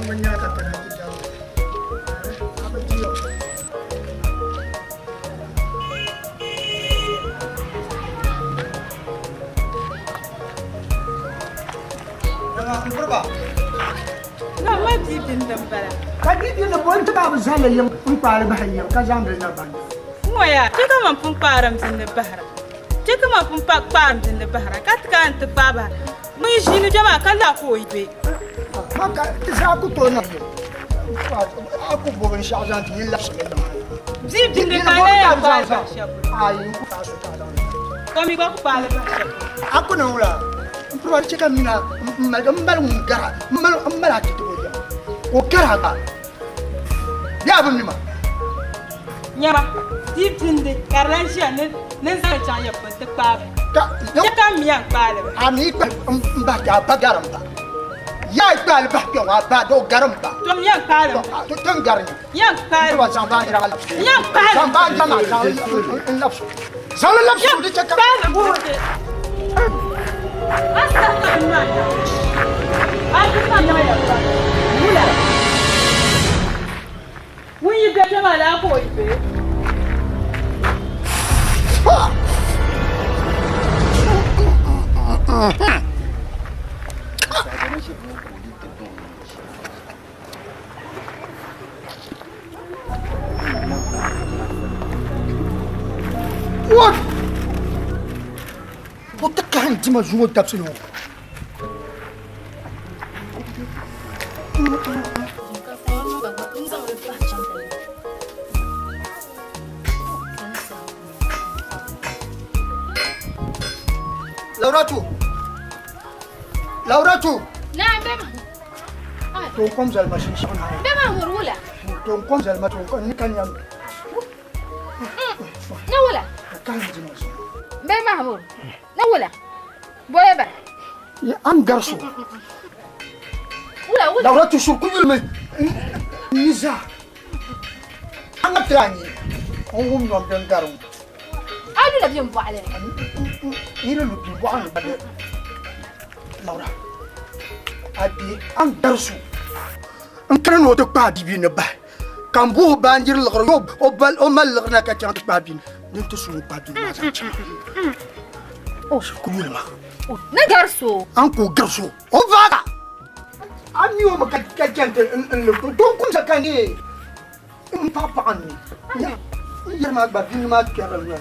An nya ka kana ti dawo. A bi di o. Nana n piriba. Na ma bia bindi m-bala. Ka bia bindi bo n-ti ka a bi zaŋ li yiŋ n-kpaai li bahi yiŋ ka zaŋdi li na bandi. N ŋɔ yaa, chɛ ka man pun kpaari m bindi bahira. Chɛ ka man pun pa kpaari m bindi bahira ka ti kana nti kpaai bahi. Ŋun ʒiini kpe maa ka lahi ka o be. Ma ka ti zaa ku tooi niŋ li. A ku bo binshɛɣu zaŋ ti nyin labisimi niŋ a. Bia bindi ka a yɛn kpaai bahi shɛli polo. Ka mi gba ku kpaai li bahi shɛli polo. A ku niŋ wula? M piriba di chɛ ka m mini a m mali ŋun gar a, m mali a ti ti o yiŋa ka o gar a gba. Bee a bi mi ma? Nyama, bia bindi ka di lan ʒiya ni ni n zaŋ li chaŋ ya polo ti kpaai ba. Chɛ ka m mi yɛn kpaai li bahi. A mi kpaai m bahi kpe a ba gari m ba. Yaa yi kpaai li bahi kpe ŋɔ a ba di o gari m ba. To m yɛn kpaai li bahi. To ti n gari nya. Yɛn kpaai li. Zaŋ baanjira maa labisi. Yɛn kpaai li. Zaŋ baanjira maa zaŋ li n labisi. Zaŋ li labisi di chɛ ka. Kpaai li buɣi. A saha ka bini maa nyaŋ. A bini maa nyaŋ ya pam. Wula. Ŋun yi be kpe maa laa ka o yi be. What? O ti kahi n-dima zuŋɔ dabisili ŋɔ. Lauratu! Lauratu! Naam, bɛ ma. To n kom zali ma shinshaɣu na. Bɛ ma ŋuri wula? To n kom zali ma to n ni ka nyam. Na wula? Ka n dima zuɣu. Bɛ ma ŋuri. Na wula? Boya ba. An gari so. Wula wula. Lauratu shiri ku yuli mi ni zaa. An ka tira nyɛ n wum nyom din gari ŋɔ. A lula bɛ bɔɣili ni. N yi lu bɛ bɔɣili ni ba Laura a bɛ an gari so n kana ni o ti kpaai bia ni bahi ka n bo o baanjiri liɣiri o mali liɣiri na ka chaŋ ti kpaai bia ni ti su o kpaai bia maa zaŋ chaŋ ku yuli ma ni gari so an ku gari so o vaaga a mi o mi ka chani ti n li to n kumsa ka ne n paɣa paɣa n ni n yɛri maa gba bini maa kpɛrila noli n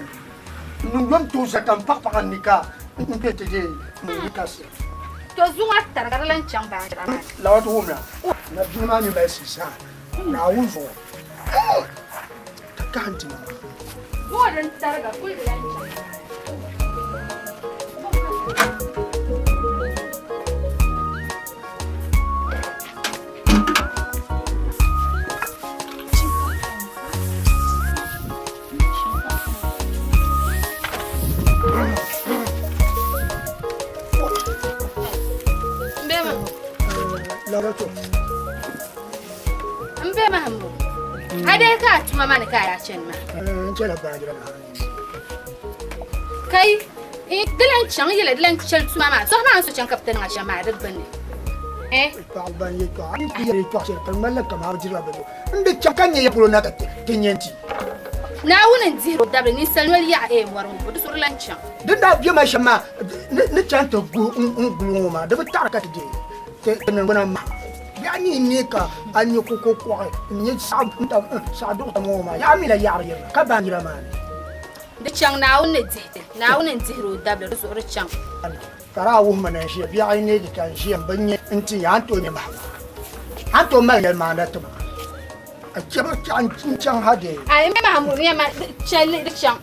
niŋ yom tooi za ka n paɣa paɣa n ni ka n bɛ ti je n kasi to zuŋɔ tariga di lan chaŋ baanjira maa lawa ti wumna na bini maa mi mali sisaa Naawuni zuɣu ka kahi n ti ma zuŋɔ din tariga kuli di lan chaŋ. N be mahimbu. A dee ka a tuma ma ni ka a daa chani maa? N chɛla baanjira maa. Kai, di lan chaŋ yɛla di lan chɛli tuma maa. Sɔhi maa n so chaŋ ka bɛ ti niŋ a shɛm maa di gbunni. Paɣaba ban yɛltɔɣa ni ku yɛli yɛltɔɣa shɛli ka di ŋmanila kamani a bi dirila bɛ zuɣu. N di chaŋ ka nya ya polo na ka ti nya n-ti. Naawuni n-dihir o dabili ninsal noli yaɣa ee mɔri ŋɔ bo di zuɣu lan chaŋ. Din daa be ma shɛm maa, ni chaŋ ti guhi n-guli ŋɔ maa, di bi taɣiri ka ti deei ti niŋgbuna maha. Yaa mi n-ne ka a nya koko kɔɣi n-nyɛ saɣiduɣu ŋɔ maa, yaa mi la yaɣiri yirina ka baanjira maa ni. Di chaŋ Naawuni ni dihi ti. Naawuni n-dihir o dabili, di zuɣu di chaŋ. Ka daa wuhi ma ni n ʒiya biɛɣu yi neegi ka n ʒiya m-bi nya nti ya, a ni tooi nya ma a ni tooi mali yɛlimaanda ti ma. A chɛ ba n chaŋ ha dee. A yi ma Mahamudu nya ma chɛli di chaŋ.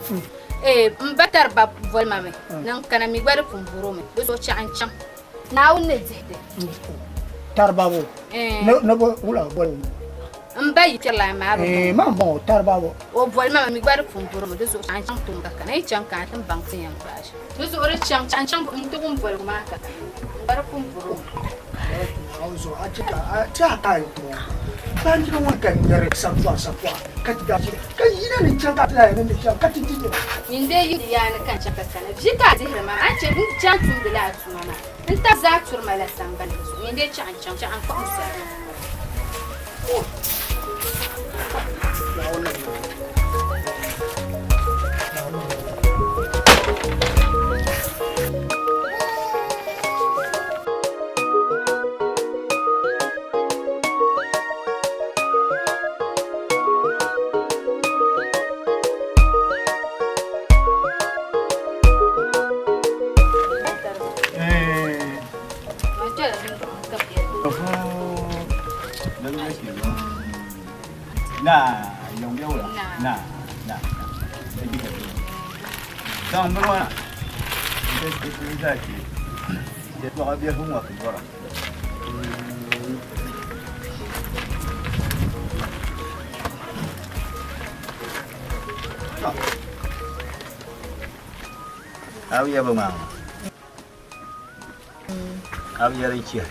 Ee, m ba tari ba voli ma mi ni n kana mi gba di pun bɔro mi, di zuɣu chaɣ n chaŋ. Naawuni ni dihi ti. Tari ba bo? Ni bo wula boli o? M ba yi kpɛrila maa bi bɔŋɔ. Maa bɔŋɔ tari ba bo? O boli ma mi gba di pun bɔro mi, di zuɣu chaɣ n chaŋ tom ka kana yi chaŋ ka a ti baŋ ti yɛn gbaai shɛm. Di zuɣu di chaŋ chaɣ n chaŋ n ti wum boligu maa ka kana n gba di pun bɔro mi. Naawuni zuɣu a chɛ ka a ti a ka ŋɔ baanjira ŋɔ ka nyari sapuɣa sapuɣa ka ti daa ka yina ni chaŋ ka ti lahi ni chaŋ ka ti di Nyin dee yi di yaani ka n chaŋ ka kana vi ka a dihiri ma maa a ni chɛ n chaŋ tumdi la a tuma maa n tab zaa turi ma la sambani di zuɣu nyin dee chaɣ n chaŋ chaɣ n kpuɣi n soli. A bi yɛbi ŋmaa ŋɔ a bi yɛri n-chihi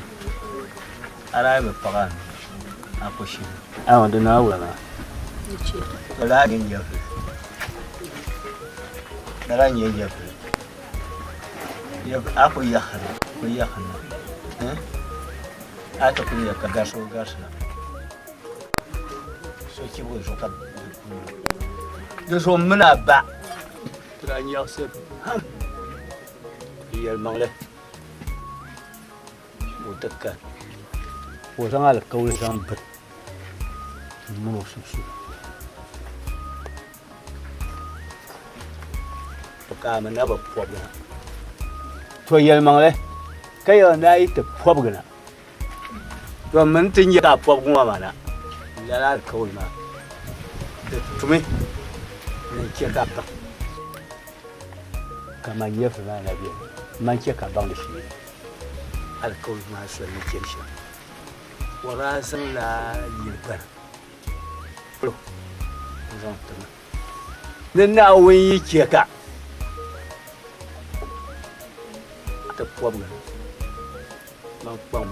a daa bi paɣi a a ku shihi. Awa di naa wula maa lala nyɛ nyɛvili lala nyɛ nyɛvili a ku yaɣisiri ku yaɣisiri a ti kuli ya ka garisi o garisina so chibigi zuɣu ka di zuɣu m mini a ba Ti daa nyaɣisi pam yɛlimaŋli ka o ti kani ka o zaŋ alikauli zaŋ biri m mini o sunsuuni. Bɛ kaami na bi pɔbigi na. To yɛlimaŋli ka yɛli ni a yi ti pɔbigi na, to m mini ti nya ka a pɔbigi ŋɔ maa na, lala alikauli maa di tumi ni n chɛ ka a baŋ ka man nyɛvili maa na beni, man chɛ ka a baŋ di shee alikauli maa soli ni chani shɛm. O daa zaŋla yili gbana polo n-zaŋ ti ma ni Naawuni yi chɛ ka a ti pɔbigi man kpaŋ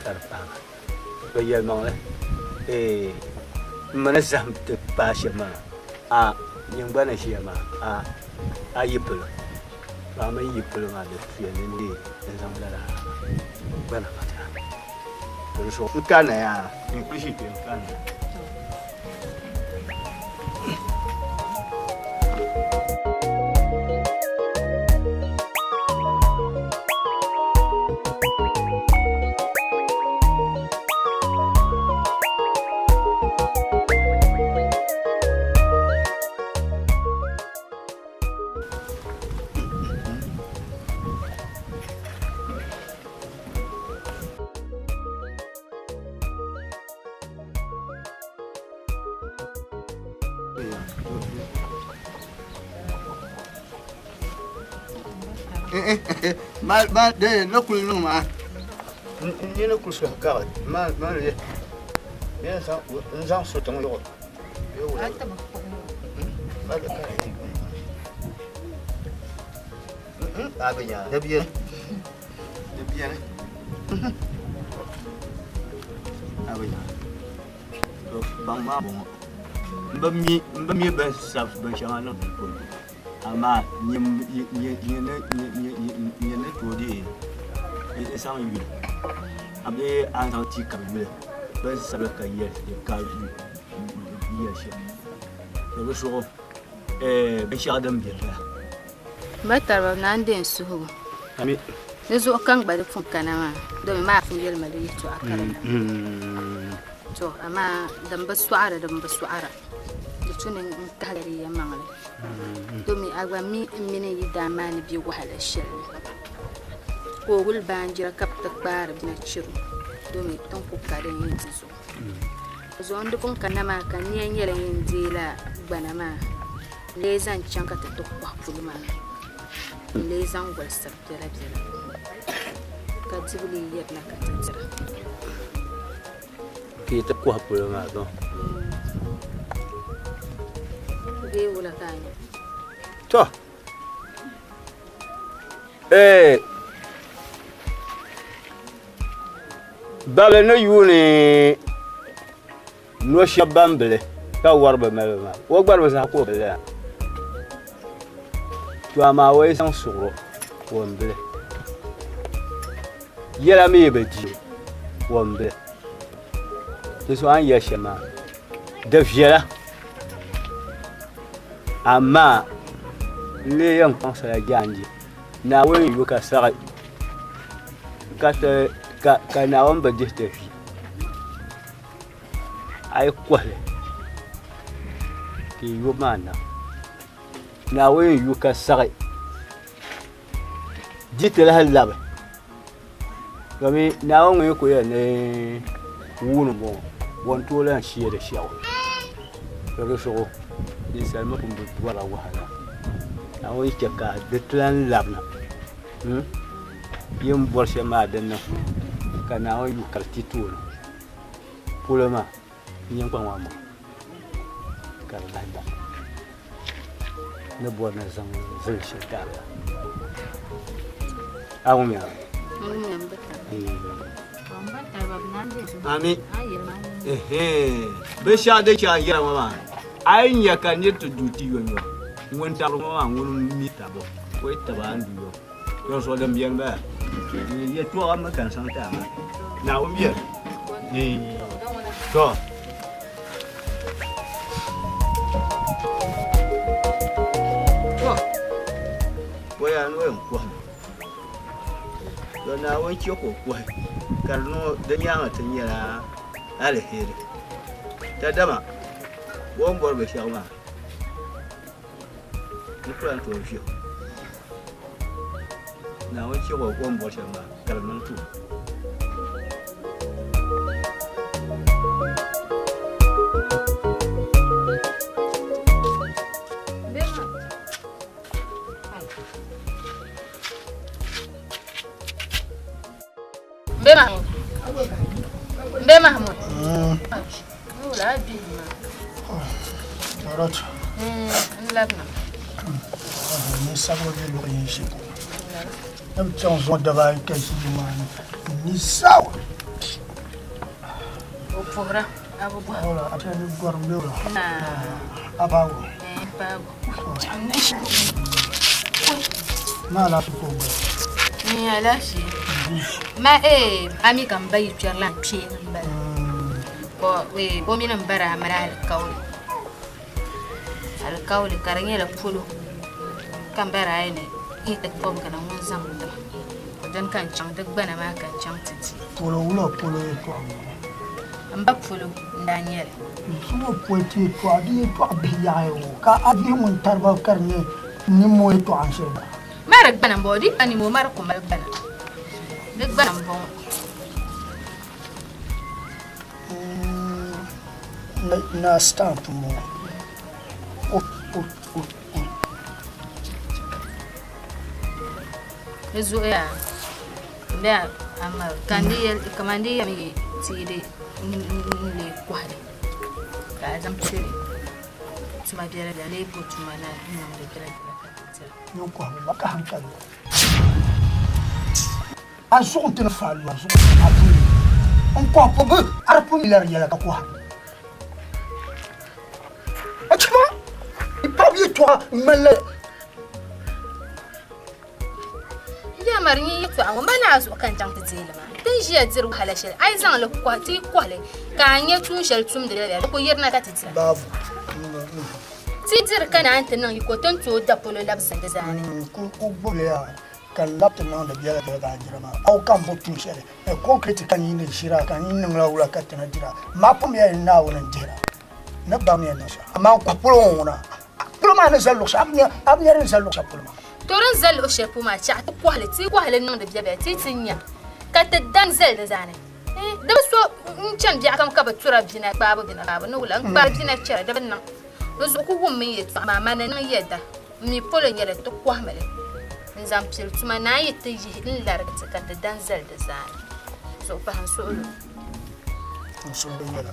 ka di paai ma. To yɛlimaŋli, eeh m mi ni zahim ti paai shɛm maa, a nyin gba ni ʒiya maa, a a yi polo, to a mi yi polo maa di tuya ni n deei n zaŋ lala gbana maa ti a. To di zuɣu n kanna yaa, n kuli ʒi kpe n kanna. Ma de na kuli niŋ maa n nini kuli suhi ka ma ma le bee n zaŋ so tiŋ yuɣu a bi nya di biɛni di biɛni a bi nya to baŋ maa bɔŋɔ n bi mi n bi mi bin sabi binshɛŋa niŋ di puuni amaa nyɛ ni tooi deei n zaŋ yuli a bee a ni zaŋ ti ka bi yuli bin sabila ka yɛli ka yɛli shɛm to di zuɣu binshɛɣu din bɛ la M ba tariba naa n-deei n suhigu. Di zuɣu ka n gba di pun kana maa domi maa pun yɛli ma di yɛltɔɣa ka di na. To amaa din bi sɔɣira din bi sɔɣira di tu ni n kahigi di yɛlimaŋli domi a gba mi m mini yi daa maa ni be wahala shɛli ni ka o wuli baanjira ka bɛ ti kpaari bina chiro domi ti ni ku ka din yɛn ti zuɣu. Zuɣu n di pun kanna maa ka nia nyɛla yɛn deela gbana maa n-lee zaŋ chaŋ ka ti ti kɔhi puli maa n-lee zaŋ golisiri biɛla biɛla ka dibu lee yirina ka ti dira. Ka yi ti kɔhi puli maa zuɣu. Bee wula ka a nya? Tɔ! Ee! Babili ni yuuni no shɛba ban bili ka wari bi mali maa o gba bi zaɣa ka o bili to amaa o yi zaŋ suɣuro ka o bili yɛla mi bi di o bili. Di zuɣu a ni yɛli shɛm maa, di viɛla, amaa n lee yɛn kpaŋsila jaande. Naawuni yu ka saɣi ka ti ka ka Naawuni bi dihi ti vi. A yi kɔhi li ka yi yubu maa niŋ. Naawuni yu ka saɣi di ti lahi labi domi Naawuni ŋun yi kuli yɛli ni wuuni m-bɔŋɔ o ni tooi lahi sheei di shɛgu to di zuɣu ninsalima pun bi bɔrila wahala Naawuni yi che ka di ti lahi labina yi ni bɔri shɛm maa di niŋ ka Naawuni yu ka di ti tooni polo maa n-yɛn kpaŋ maa maŋa ka di lahi daŋ ni bɔri ni zaŋ zali shɛli taali la. A wumya? Ami. Binshɛɣu din chɛ a yɛra ŋɔ maa, a yi nya ka nir ti du ti yomyom, ŋun tabiri ŋɔ maa ŋun mi tabo, o yi tab a ni du yom. Di zuɣu din beni bala. Yɛtɔɣa mi ka n zaŋ ti a maa. Naawuni beni. To. O yaa ni o yɛn kɔhimi. To Naawuni chɛ ka o kɔhi ka di niŋ di nyaaŋa ti nyɛla aliheri. Dadama o ni bɔri binshɛɣu maa di ku lan tooi viɛh o. Naawuni chɛ ka o ni bɔri shɛli maa ka di niŋ ti o. Mbe Mahmud. Mbe Mahmud. Wula a bihi maa. Alright. N labina. Ni sabigi bɛ luɣi yini shee. Ni bi chaŋ zuŋɔ daba ayi ka ʒii maa ni ni sawa. O puhira a bi bɔhi. Wala a ni gɔrim bɛ wula. A baago. Baago. Ma alaafee ka o gba. Ni alaafee. Ma ee a mi ka n ba yi kpɛrila n kpee n bala. Ka o mini n ba daa mali alikauli. Alikauli ka di nyɛla polo ka n ba daa yɛn ni yi ti kɔbigina ŋun zaŋ tima. Dini ka n chaŋ di gbana maa ka n chaŋ ti di. Polo wula polo yɛltɔɣa m-bɔŋɔ? M ba polo n-daa nyɛ li. Zuŋɔ poli ti yɛltɔɣa di yɛltɔɣa bihi yaɣiya o ka a bihi ŋun tari ba ka di nyɛ nimmoo yɛltɔɣa n-shiri ba. Ma di gbana m-bɔŋɔ di pa nimmoo ma di ku mali gbana di gbana m-bɔŋɔ. Naa stamp m-bɔŋɔ o o o o. Di zuɣuya bɛ ama ka n di yɛli kamani di yɛmi yi ti di n-lee kɔhili ka a zaŋ pili tuma biɛla biɛla lee bo tuma na n-niŋdi biɛla biɛla ka ti dira. Nyin kɔhibu ba ka hankali o. A zuɣu n-ti ni fa a lu a zuɣu a puuni. N kɔhi po bi a di pun lari yɛla ka kɔhiri. A chima i paɣaba yɛtɔɣa ŋmanila. Ya mari nyin yɛtɔɣa ŋɔ ma naa zuɣu ka n chaŋ ti deei li maa. Ti ni ʒiya diri wahala shɛli a yi zaŋ li kɔhi ti yi kɔhi li ka a nya tuun shɛli tumdi la di ku yirina ka ti dira. Babu. Ti diri ka naan ti niŋ yiko ti ni tooi da polo labisi di zaa ni. Ku gbubili ya ka n labi ti niŋdi biɛla biɛla ka a dira maa. A ku ka m bo tuun shɛli concrete ka n yi ni ʒira ka n yi niŋla wula ka ti na dira. Maa pun yɛli ni Naawuni n-dihira ni baŋ ni yɛn niŋ shɛm. Amaa n kɔhi polo ŋɔ ŋuna polo maa ni zali luɣ shɛli a bi nya din zali luɣ shɛli polo maa. To din zali luɣ shɛli polo maa chaɣ ti kɔhi li, ti yi kɔhi li niŋdi biɛbiɛla ti yi ti nya ka ti dan zali di zaani. Di bi so n-chani biɛɣu kam ka bɛ tura bina kpaabu bina kpaabu ni wula n-kpaari bina chɛra di bi niŋ. Di zuɣu ku wummi n yɛtɔɣa maa mani niŋ yɛda. M mi polo nyɛli ti kɔhimi li n-zaŋ pili tuma naan yi ti yihi n-larigi ti ka ti dan zali di zaani. Zuɣu pahi n suhuri. N suhuri yɛla.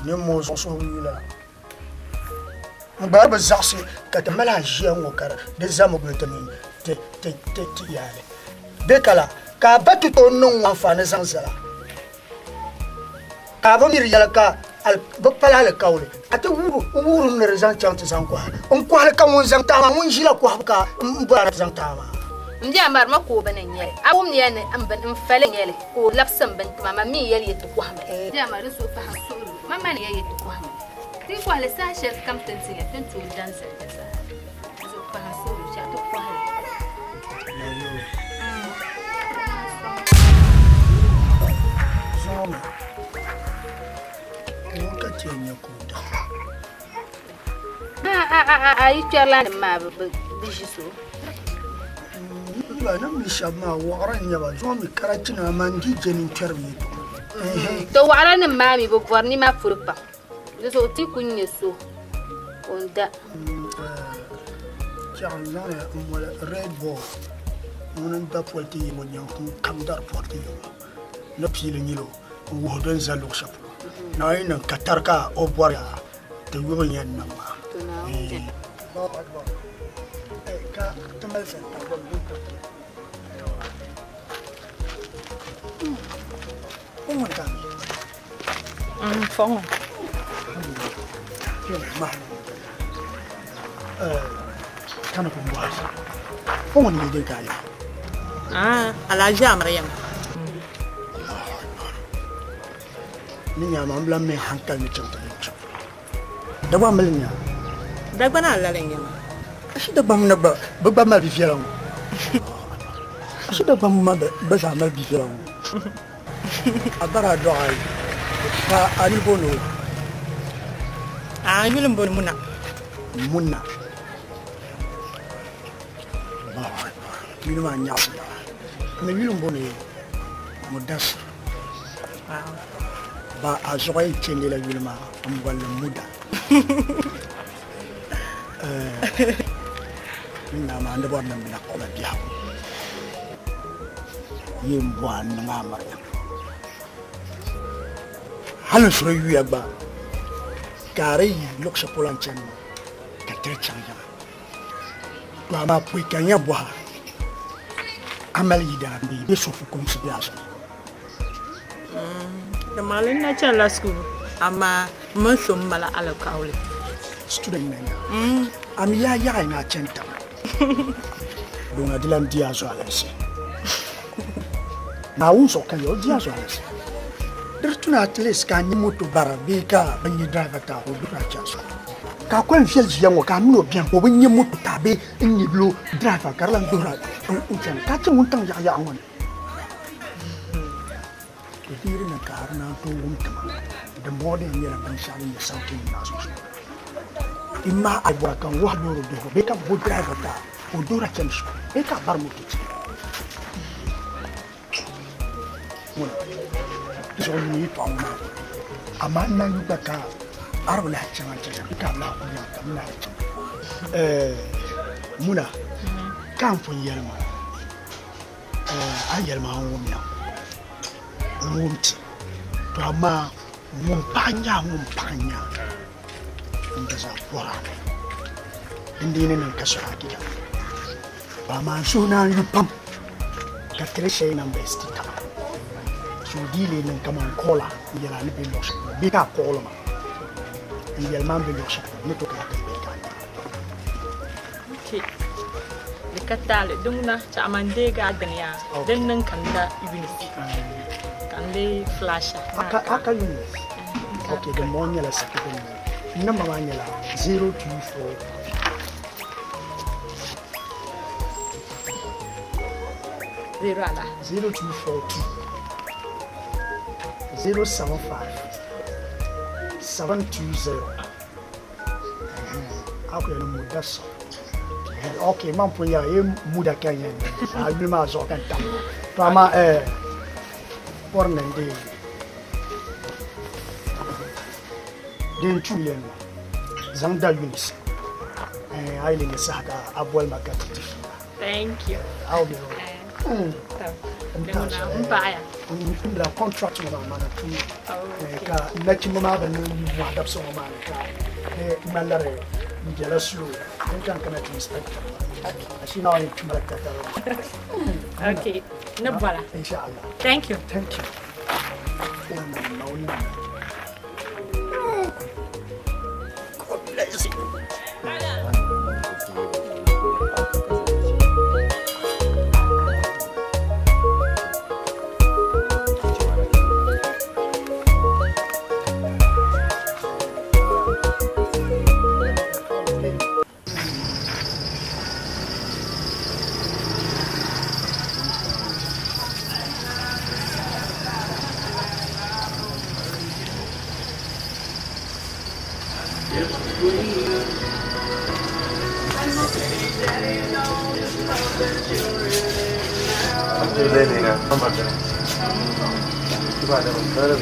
Nimmoo zuɣu suhibu yula. N gba bi zaɣisi ka ti mali aʒia ŋɔ ka di zami guli ti mini ti iyaali. Bɛ ka la ka a ba ti tooi niŋ ŋɔ anfaani zaŋ zala. Ka a bi miri yɛli ka bɛ pali alikauli ka ti wurim ni di zaŋ chaŋ ti zaŋ kɔhi. N kɔhili ka ŋun zaŋ taai maa, ŋun ʒila kɔhibu ka m bɔri a ni ti zaŋ taai maa. M bia mari ma ka o bini n-nyɛ li. A wumdiya ni m bini n fali n-nyɛ li ka o labisi m bini ti ma, man mi yɛli yi ti kɔhi mi li. M bia mari di zuɣu pahi n suhu lu, man ma ni yɛli yi ti kɔhi mi li. Ti yi kɔhi li saha shɛli kam ti ni ti nya ti ni tooi dan zali di zaa. Di zuɣu pahi n suhu lu chɛ a ti kɔhi li. Zuŋɔ maa, ŋun ka ti yɛn nya ka o da. A yi kpɛrila nim maa bi ʒi so. Ba ni mi shɛba maa waɣira n-nyɛ ba zuŋɔ mi karachinima man di je ni n-kpɛri bɛ yɛltɔɣa. To waɣira nim maa mi bi bɔri nima polo pam. Di zuɣu ti ku nya so ka o da. Chɛɣu n zaŋli n moli red ball ŋuni n da poli ti yi ŋɔ nyaŋ ŋun kam dari pɔri ti yi ŋɔ ni piili nyilo n wuhi din za luɣu shɛli polo na yi niŋ ka tari ka o bɔri a ti yubu yɛn niŋ maa. Ka ti mali Fɔŋɔ. Kana kun bɔhi fɔŋɔ ni din ka ya. Ah, Alhaji Amaryam. Ni nyama n bilan mi hankali ni chaŋ ti niŋ chaŋ. Dagbaŋ mali nya? Dagbana alali n-nyɛ ma. Ashi Dagbaŋ na gba bɛ gba mali biviɛla ŋɔ. Ashi Dagbaŋ ma bɛ zaa mali biviɛla ŋɔ. A bara a dɔɣi ayi ka a yuli booni o? A n yuli m-booni Muna. Muna. Allahu Akbar. Yuli maa nyaɣisi yaa. A mi yuli m-booni Mudassir. Ba a zuɣu yɛn chɛndi la yuli maa n bolli Muda. N naa maa n di bɔri ni n bila kpuɣila biɛhigu yi n bɔha n niŋ a Mariam. Hali n suri yuya gba ka a di yi luɣ shɛli polo a ni chani maa ka tiri chaŋ yiŋa. To amaa pɔi ka n yɛn bɔha a mali yidana bee bɛ so fukumsi be a zuɣu? Di maŋli n na chanila school amaa m mini so m-mali alikauli. Student na nya. A mi yaa yaɣi ni a chani tiŋa. Doŋa di lan di a zuɣu alinsi. Naawuni zuɣu ka ya o di a zuɣu alinsi. Di di tu ni at least ka a nya moto bara bee ka bɛ nya driver ti a ka o duri a chani school. Ka a kɔŋ viɛli ʒiya ŋɔ ka a mini o beni ka o bi nya moto ti a bee n-nya lo driver ka di lan duhiri a n-chani ka a chani wuntaŋ yaɣa yaɣa ŋɔ ni. To di yi di niŋ ka a di naan tooi wum ti ma, dimbɔŋɔ din nyɛla binshɛɣu din nyɛ sauti ni maa sunsuuni. Imma a bɔra ka n wuhi loori duhibu bee ka bo driver ti a ka o duhiri a chani shikuru bee ka a bari moto chana. Ŋuna zuɣu yuun yɛtɔɣa ŋɔ maa gbuni, amaa n naan yu gba ka a di bi lahi chaŋ a ni chani shɛm bee ka a bi lahi kuli yaŋ ka m lahi chaŋ. Muna, ka n pun yɛli maa. A yɛli maa n wumya n wum ti to amaa ŋun paɣa nya ŋun paɣa nya n da zaa pɔra din dii ni niŋ ka sɔra akida ba amaa n suhu naan yu pam ka tiri shɛli namba ti taba so dii lee niŋ kaman kɔla n yɛla ni be luɣu shɛli polo bee ka a kɔɣili ma n yɛli ma n be luɣu shɛli polo ni to ka a ti bee ka a nya. Okay. Di ka taali di ŋuna chaɣa man deegi a dini yaa din niŋ ka n da Eunice ka n lee flasha. Aka aka Eunice. Okay, din bɔŋɔ nyɛla second number. Number maa nyɛla 024 Zero ala. 0242 075 720. A ku yɛli Mudassir. Ok, man pun yɛra yi muda ka yɛn a yuli maa zuɣu ka n tam to amaa eh pɔri ni n din tu yɛn zaŋ da Eunice eh a yi le nyɛ saha ka a boli ma ka ti ti fiila. Thank you. I'll be all. N paɣaya. N bila contract ŋɔ maa mana tum ka nachimba maa bi niŋ yimɔhi dabisa ŋɔ maa ni ka di ŋmanila di n bela slow din ka n kana ti inspector ashi na yɛn tumala tatari. Okay, ni bɔla. Inshallah. Thank you. Thank you. God bless you. Very, very,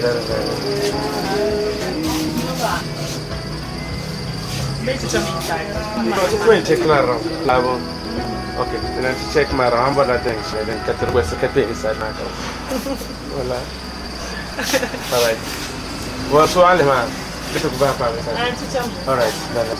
very. Go and check my room. Okay, then I check my room. But I think then cut the west cut inside my house. Voilà. All right. Well, so I'll man. Get to go back. All right. Bye.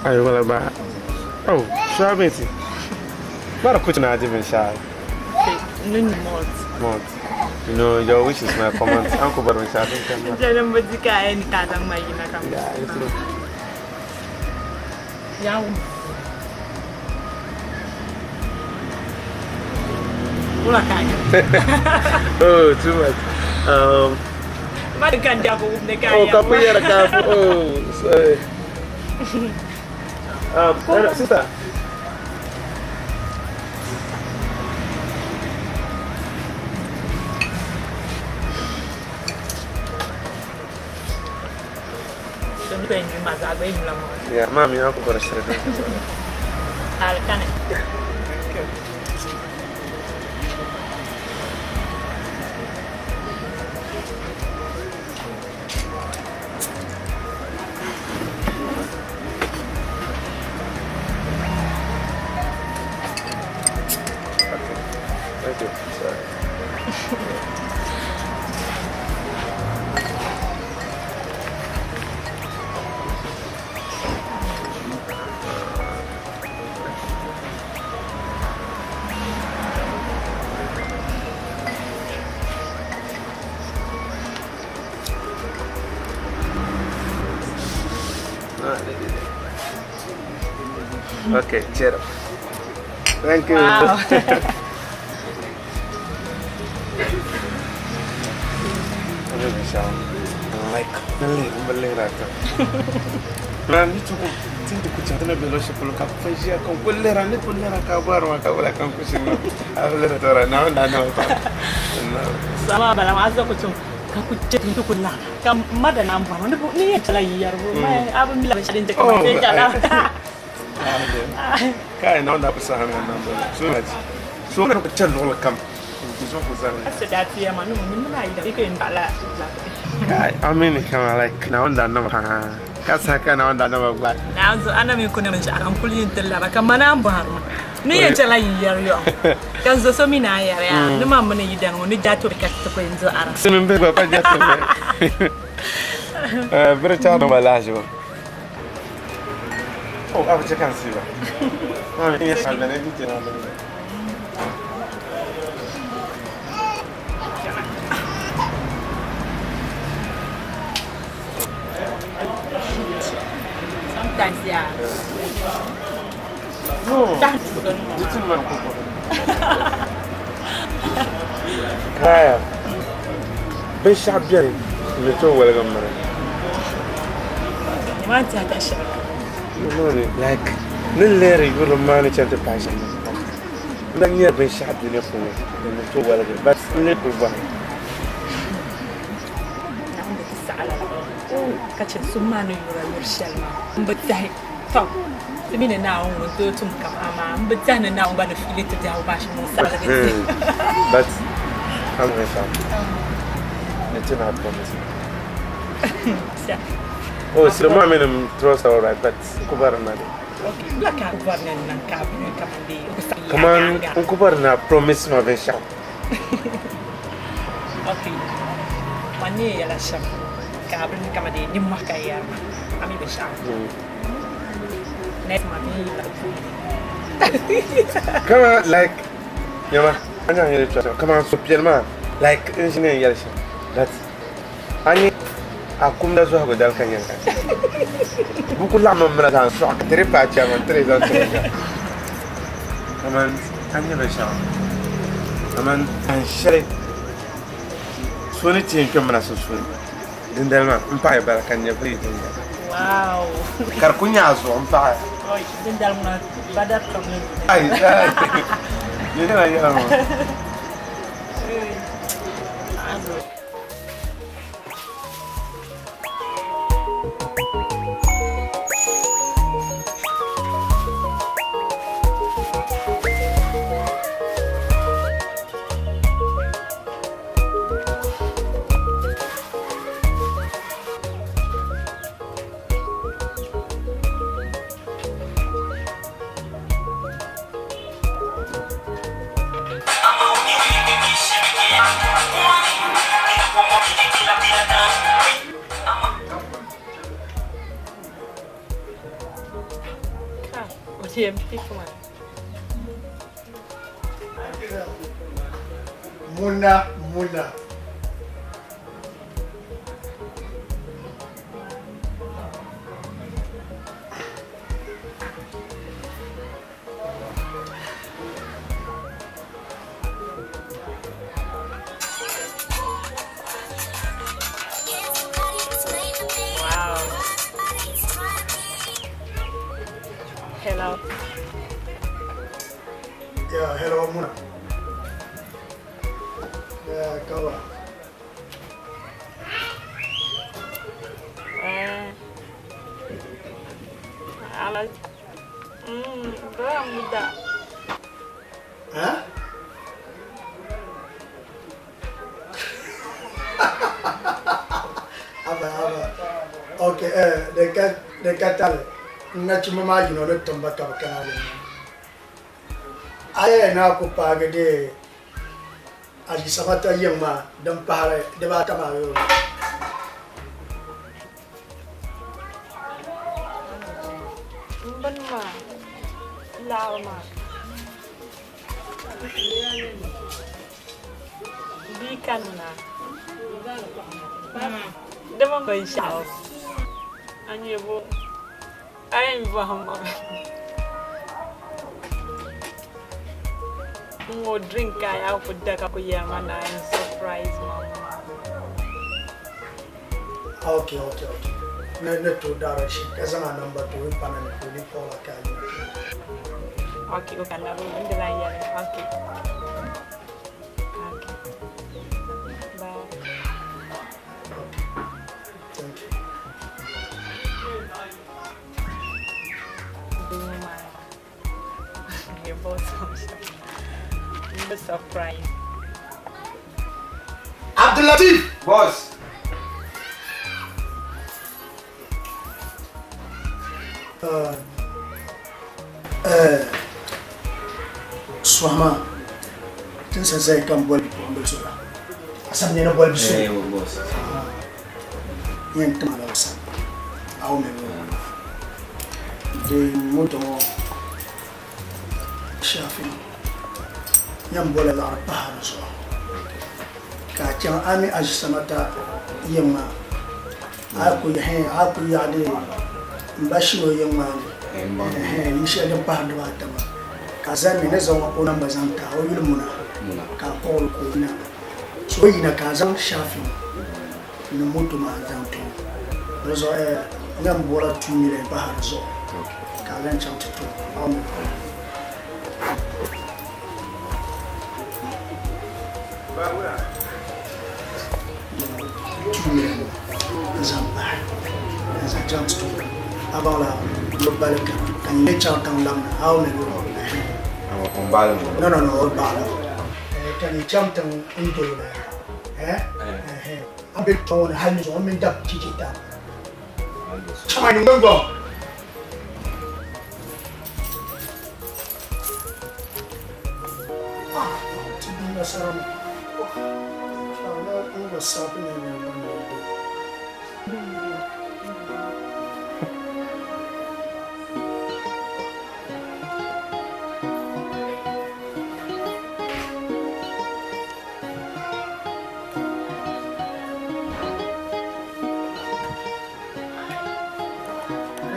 Ai wala ba. Oh, shabeti. Bara kuch na adi bin sha. Nun malt. Malt. You know, your wish is my command. Uncle Baron sha din kan. Jalan bazika ay ni tadang mai na kam. Yeah, it's true. Yaw. Wala kaya. Oh, too much. Ba kan da ko ne kaya. Oh, kapu yara kapu. Oh, sorry. Sister. Yeah, mommy, I'm going to say Al kane. Okay. Thank you. Sorry. Okay, cheer up. Thank you. Wow. Like, Man, you took tinti kucha tena belo shepolo ka fajia kan kullera ne kullera ka barwa ka wala kan kushin abla tora na na na na Sama bala ma azza kutum ka kuce tu kulla ka madana mbano ni ni tala yar ma abu mila shadin te ka te jala. Kai na onda kusa na na so much. So na kucha lola kam. So kusa. Asa da tiya ma nu mun na yi da iko in bala. Kai amini kama like na onda na ha. Ka saka na onda na ba. Na zo ana mi kuna min an kulin talla ba kan mana mbaro. Ni ya tala yar yo. Kan zo so mina yar ya. Ni ma mun yi dan ni jato ka ta ko yanzu ara. Simin be ba pa jato be. Eh, bere cha no balajo. Oh, abu che kan siba. Mami, ni sa bene ni te na. Sometimes yeah. No. Jitin man ko. Kaya. Be sha bien. Me to wala gam mara. Ma ta ta sha. No, like ni lere yuro mani chante pasha. Nda nye be sha bien ko. Me to wala gam. But le ko ba. Na wanda ta sa'ala. Ka ce sun ma ni yura yur shalma. Mbatahi. To. Mine na on do tum kam ama mbatahi na on ba na fili ta dawo ba shi mun sa'ala. But I'm going to It's not promise. Oh, so mama I'm trust all right, but kubar na. Okay, black kubar na nan ka bi Come on, kubar na promise ma ben sha. Okay. Mani ya la sha. Ka bi kama de ni mo ka ya. Ami be sha. Ne ma bi la. Come on, like yama, anya yele trust. Come on, so pielma like engineer yele sha. That's ani akumda zo go dal kan yanka. Bɛ ku laɣim mi mina ka n sɔɣi ka tiri paai chairman tiri zaŋ tiri ka. Kaman a nya binshɛɣu kaman tan shɛli so ni ti yɛn kpɛ mina sunsuuni dindali maa m paɣi bala ka n nya biri dindali. Wow. Ka di ku nyɛ a zuɣu m paɣi. Dindali ŋuna badar kam ni. Ai, ai. Yɛla yɛla ŋɔ. Muna, Muna. Wow. Hello. Yeah, hello, Muna. Yeah, kawa. Ala. Muda. Huh? Aba, aba. Okay, de ka tale. Na chuma ma yino ne tomba ka ba kana le. Aye na ku paage de aji sabata yeng ma dam pahare de ba kama yo. Ban ma. Law ma. Bi kanna. Dama ban sha'aw. An yabo. Ayin ba ma. Ngo drink ka ya ku da ka ku yama na yin surprise mama. Okay, okay, okay. Ne ne to direction. Ka zama number to win pana ne ko ni call ka yi. Okay, okay, na bu inda la ya. Okay. Okay. Bye. Thank you. Your boss. The surprise. Abdulatif! Boss. Suhama, tin sa zai kan bol bipuɣimbila so la. Asam ne na bol bi so. Eh, boss. Yɛn tima la o sani. Aw mi bo. De moto ŋɔ shafi yɛn bola laɣiri pahi di zuɣu. Ka a chaŋ a mi aʒi samata yiŋ maa. A ku yaɣi de n ba shi o yiŋ maa ni. Yi shɛli din pahiri dibaata maa. Ka zani ni zaŋ o namba zaŋ ti a o yuli Muna. Ka a kpuɣili ka o yina. So o yina ka a zaŋ shafi ni moto maa zaŋ ti o. Di zuɣu n yɛn bɔla 2 million pahi di zuɣu. Ka a lahi chaŋ ti ti o. 2 million n zaŋ pahi n zaŋ chaŋ ti ti o. A baŋ la o bali ka ka n yi chaŋ tiŋ lamna a mi o. No, no, no, o baɣala. Ka ni chaŋ tiŋ n doli la. A be tɔŋ ni hali ni zuɣu mini dab chichi ta. Chama ni gbɔngbɔŋ. Ah, ti di nasara mi. Ala n gba sabi ni ni ban ni do.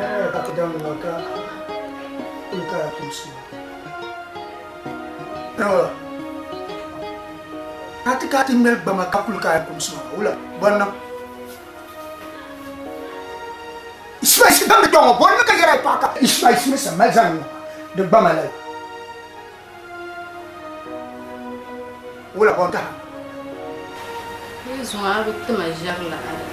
Yɛra ka ti daŋ ma ka kuli ka ya kumsi. Wula. Ka ti ka ti ŋmɛli gbama ka kuli ka ya kumsi ma wula bɔnna. Ismail damdi kpɛ ŋɔ bɔnna ka yɛra paɣa ka Ismail mi sa mali zaŋ di gbama la. Wula bɔn taha. Yi zuŋɔ a bi tima ʒɛri laɣiri.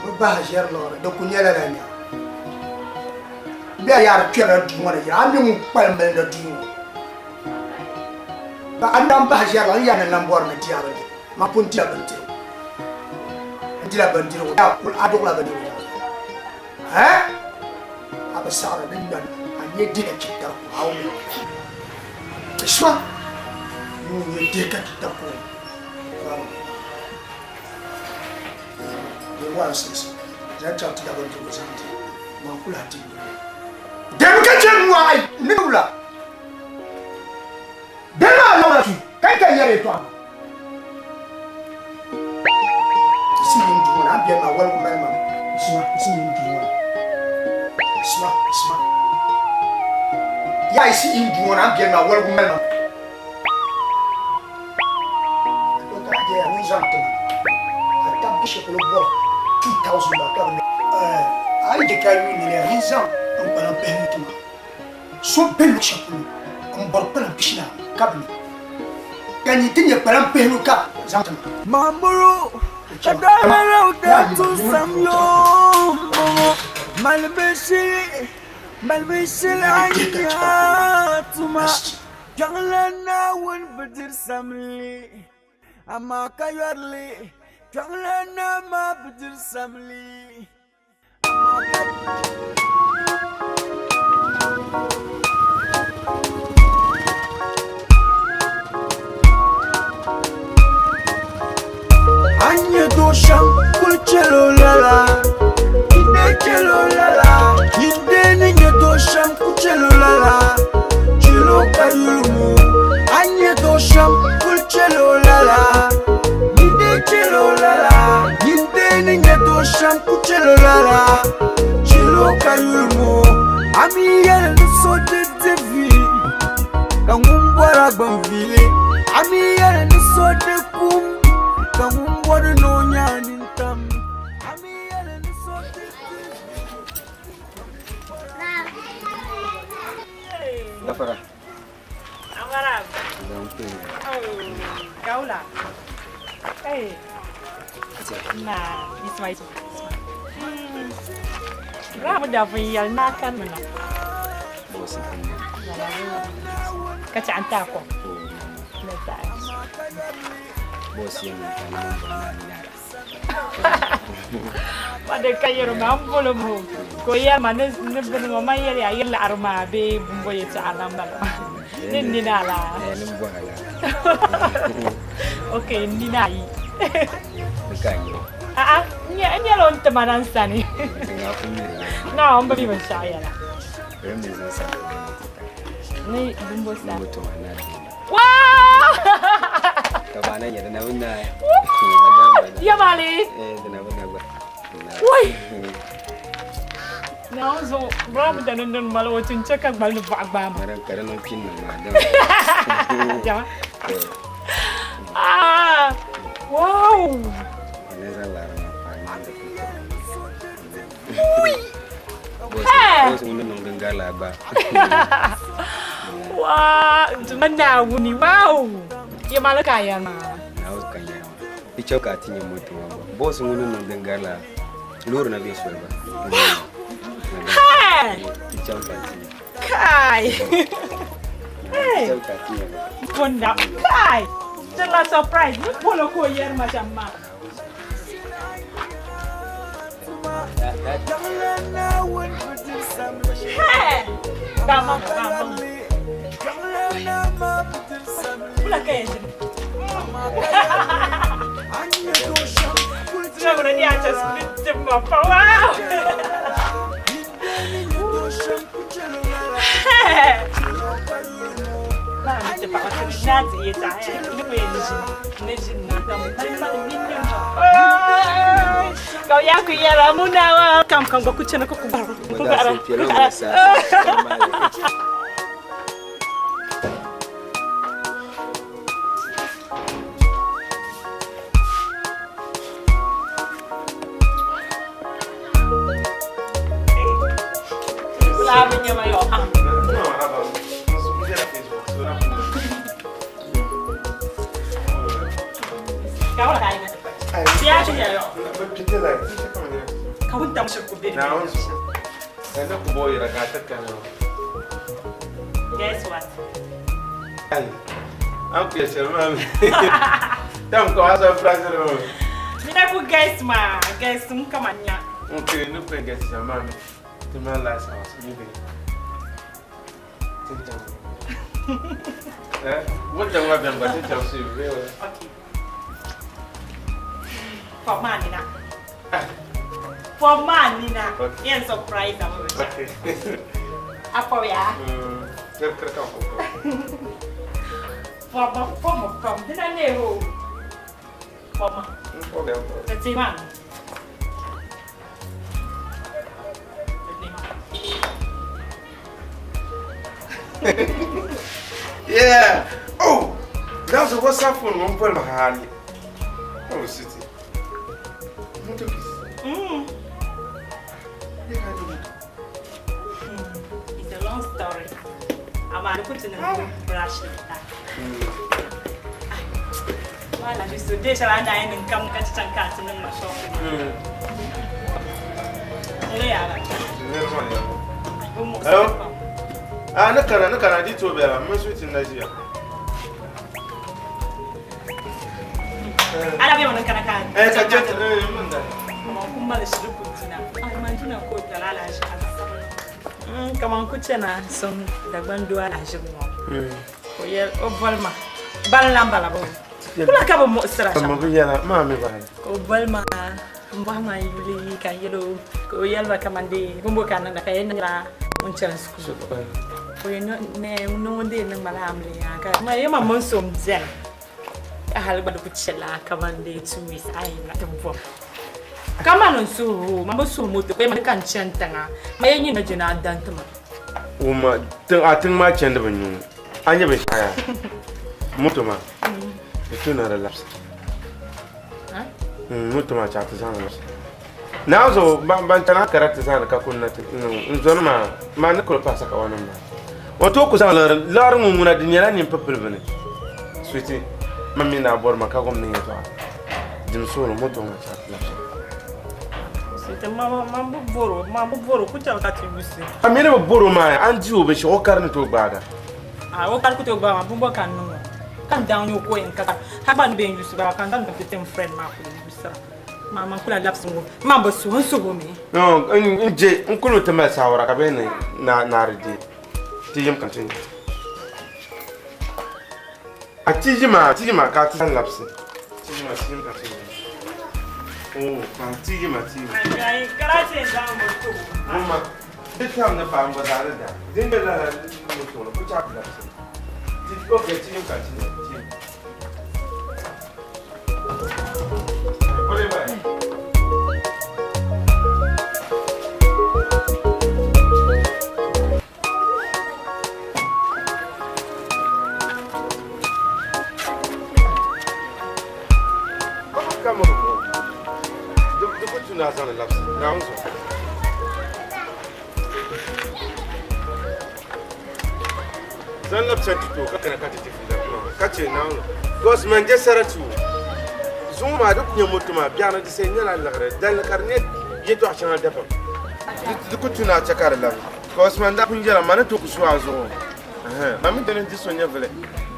Bi bahi ʒɛri liɣiri di ku nyɛla la nya. Bɛ yaari kpɛrila duu ŋɔ ni yɛra a mi ŋun kpalim milindi duu ŋɔ. Ka a nam bahi ʒɛri liɣiri n yɛri ni nam bɔri ni di a bindirigu. Man pun dila bindirigu. N dila bindirigu a duɣila bindirigu yaa. Hɛ? A bi saɣiri ni ŋmani a nyɛ dihi ka chɛ tari ku a mi. Isma ŋun nyɛ dihi ka chɛ tari ku zaŋ chaŋ ti da bindirigu zaŋ di man ku lahi di bindirigu. Demi ka chɛ n waɣi ni wula. Demi a lɔŋ la tu ka yi ka yɛri yɛtɔɣa maa. Isi yin duu ŋɔ ni a bɛni maa waligu mali ma Isma isi yin duu ŋɔ ni Isma Isma yaa isi yin duu ŋɔ ni a bɛni maa waligu mali ma Dɔkta Ajaya ŋun zaŋ ti ma a tabigi shɛli polo bɔri 2000 maa ka bi a yi je ka yuuni li yin zaŋ n kpalaŋ pihinu ti ma so be luɣ shɛli polo m-bɔri kpalaŋ pishina ka bi ni ka nyin ti nyɛ kpalaŋ pihinu ka zaŋ ti ma. Mamburu ka daa daa tum samyoo m-bɔŋɔ mali binshili a nya tuma kpiɔŋlan Naawuni bi diri samli amaa ka yɔri li kpiɔŋlan Naa maa bi diri samli. A ni nyɛ do shɛm kuli chɛl o lala Yinde chɛl o lala Yinde ni nyɛ do shɛm ku chɛl o lala Chɛl o ka yuli mo A ni nyɛ do shɛm kuli chɛl o lala Yinde chɛl o lala Yinde ni nyɛ do shɛm ku chɛl o lala Chɛl o ka yuli mo A mi yɛli ni so di di vi ka ŋun bɔra gba vili A mi yɛli ni so di kum ka ŋun bɔri ni o nya nintam A mi yɛli ni so di di Gafara. Amara. Kaula. Hey. Na, Isma Isma. Ramu da fun yal na kan na. Ka ci an ta ko. Na ta. Bosi yin ta na mun na ni na. Wade ka yɛrɛ ma n bolo mo ko yɛ ma ne ne bini ŋɔ man yɛli a yɛli laɣari maa bee bumbo yɛltɔɣa la n bala ni n nina la. Eh, ni n bɔha la. Ok, n nina ayi. Ni ka nyɛ. A'a, n nyɛ n nyɛla o ni tima na n sani. Ni ŋa ku miri ya. Na n bi mi binshaɣu yɛla. Bari mi zaŋ sa. Ni bumbo sa. Bumbo tuma na di. Wow! Ka ba na nyɛ di na bi naai. Yamali. Eh, di na bi na gba. Woi! Naawuni zuɣu Ramu da ni niŋ mali o ti n chɛ ka gbali ni bɔɣu gbaai ma. Madam, ka di niŋ pin niŋ maa dama. Ah! Wow! Ni zaŋ laɣiri maa paai maa di kuli Ui! Bosi ŋun ni niŋ din gari la gba. Waa! Duma Naawuni, wow! Yamali ka a yɛri maa. Naawuni ka n yɛri maa. Di chɛ ka a ti nya moto maa gba. Bosi ŋun ni niŋ din gari la loori na be soli gba. Hey! Di chɛ ka a ti nya. Kai! Di chɛ ka a ti nya gba. Bunda, kai! Tila surprise, ni polo ka o yɛri ma shɛm maa. Hey! Dama, dama. Wula ka yɛn ʒini? Wow! Hey! Guess what? Mina ku guess ma, guess m kama nya. Okay, no pe guess ya mami. Ti ma la sa so ni be. Eh, what the wa ben ba ti cha si be. Okay. For man na. For man na. Yen surprise am. Okay. Apo ya. Kر kر ka ko. For ma for ma for dina ne ho. For ma. Ko be. Ti ma. Yeah. Oh, that was a WhatsApp phone. One point mahali. Oh, city. Moto kiss. It's a long story. I'm a put in a brush like that. Wala just today shall I die and come catch and cat in my shop. Hello? Ah, no can I did to be a mess in Nigeria. I don't want to can. Eh, I just Kaman ku chena som dagban do ala jimo. O ye o volma. Ban lamba la bo. Kula ka bo mo sira sha. Mo yela ma mi ba. O volma mbo ma yuli ka yelo ko yelba kamande bumbo kana na ka yen la un chan school. O ye no ne no nde nang mala amle ya ka. Ma ye ma mon som zen. A hal ba do ku chela kamande 2 weeks ai na tumbo. Kama non su ma bo su moto ko ma kan chentanga ma yin na jina dantuma O ma tin a tin ma chende ban yu anya be shaya moto ma e tu na relax ha moto ma cha ta zan na zo ban tana karata zan ka kunna n zon ma ma ne ko pa saka wannan ma wato ku zan lar mu muna dinyala ni papel bane sweetie mami na bor ma ka gomni to dim so moto ma cha ta Sweetie ma ma bu boro ku cha ka ti busi amene bu boro ma an ji obe shi o karni to gbaga ah o karni to gbaga ma bumbo kan no kan down yo ko en ka ha ban be yusu ba kan dan te friend ma ku yusu ma kula lapse ngo ma bo su so go mi no nje nkulu te ma sawara ka be ne na na ridi ti yim kan tin a ti ma ka ti san lapse ti ma ti yim kan tin oh ka ti ma ti ai karate za mo to mama ti tam na pa ngo da da din be la mo to ko cha lapse ti okay ti yim kan tin ti Zuma duk nye mutuma biana di se nyala lagre dal karne yeto achana dafa duk tuna chakar la ko man da kunjara man to ku suwa zo eh mami den di sonya vele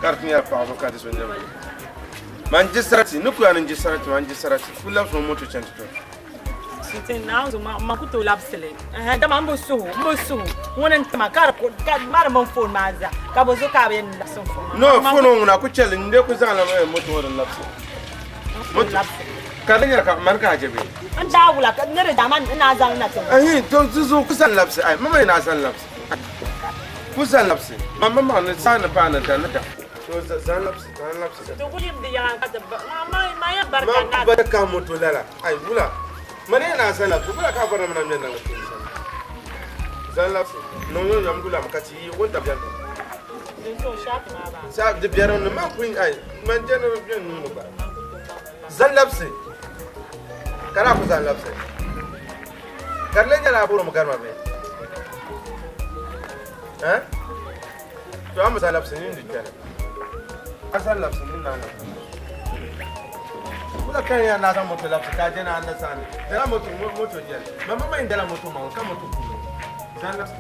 kartni ya pa zo ka di sonya vele man jisarati nuku an jisarati man jisarati kula so moto chanto Sweetie na zo ma ku to lapsele eh da ma mbo so wonan ma kar ko ma mon phone ma za ka bo zo ka be lapse phone no phone na ku chele nde ku zala moto woran lapse moto ka dan ka man ka jabe an da wula ka nere da man ina zan na to eh to zo ku san lapse ai mama ina san lapse Ku zan labisi. Man ma maŋ ni zaa ni paai ni da ni da. To zan labisi, zan labisi. To ku yim di yaŋa ka ti ba, ma ma ma ya barika Man na. ku ba ka moto lala. Ai wula. Mani yana zan labisi. Wula ka bɔri ni mana ŋmɛ naŋ kpee shɛm. Zan labisi. Niŋ yɔn yɔm gula mi ka ti yi wunta biɛri. Din so shaati maa ba. Sa di biɛri ni man ku ai man jɛni biɛni nuu ni gba. Zan labisi. Ka daa ku zan labisi. Ka di lee nyɛla a bɔrimi gari ma bee? Eh? To a mi zan labisi nini di kpɛli. A zan labisi nini na labisi. Wula ka ya na zaŋ moto labisi ka a jɛna a na saani. Dala moto moto jɛli. Ma ma ma dala moto ma ka moto puuni. Zan labisi.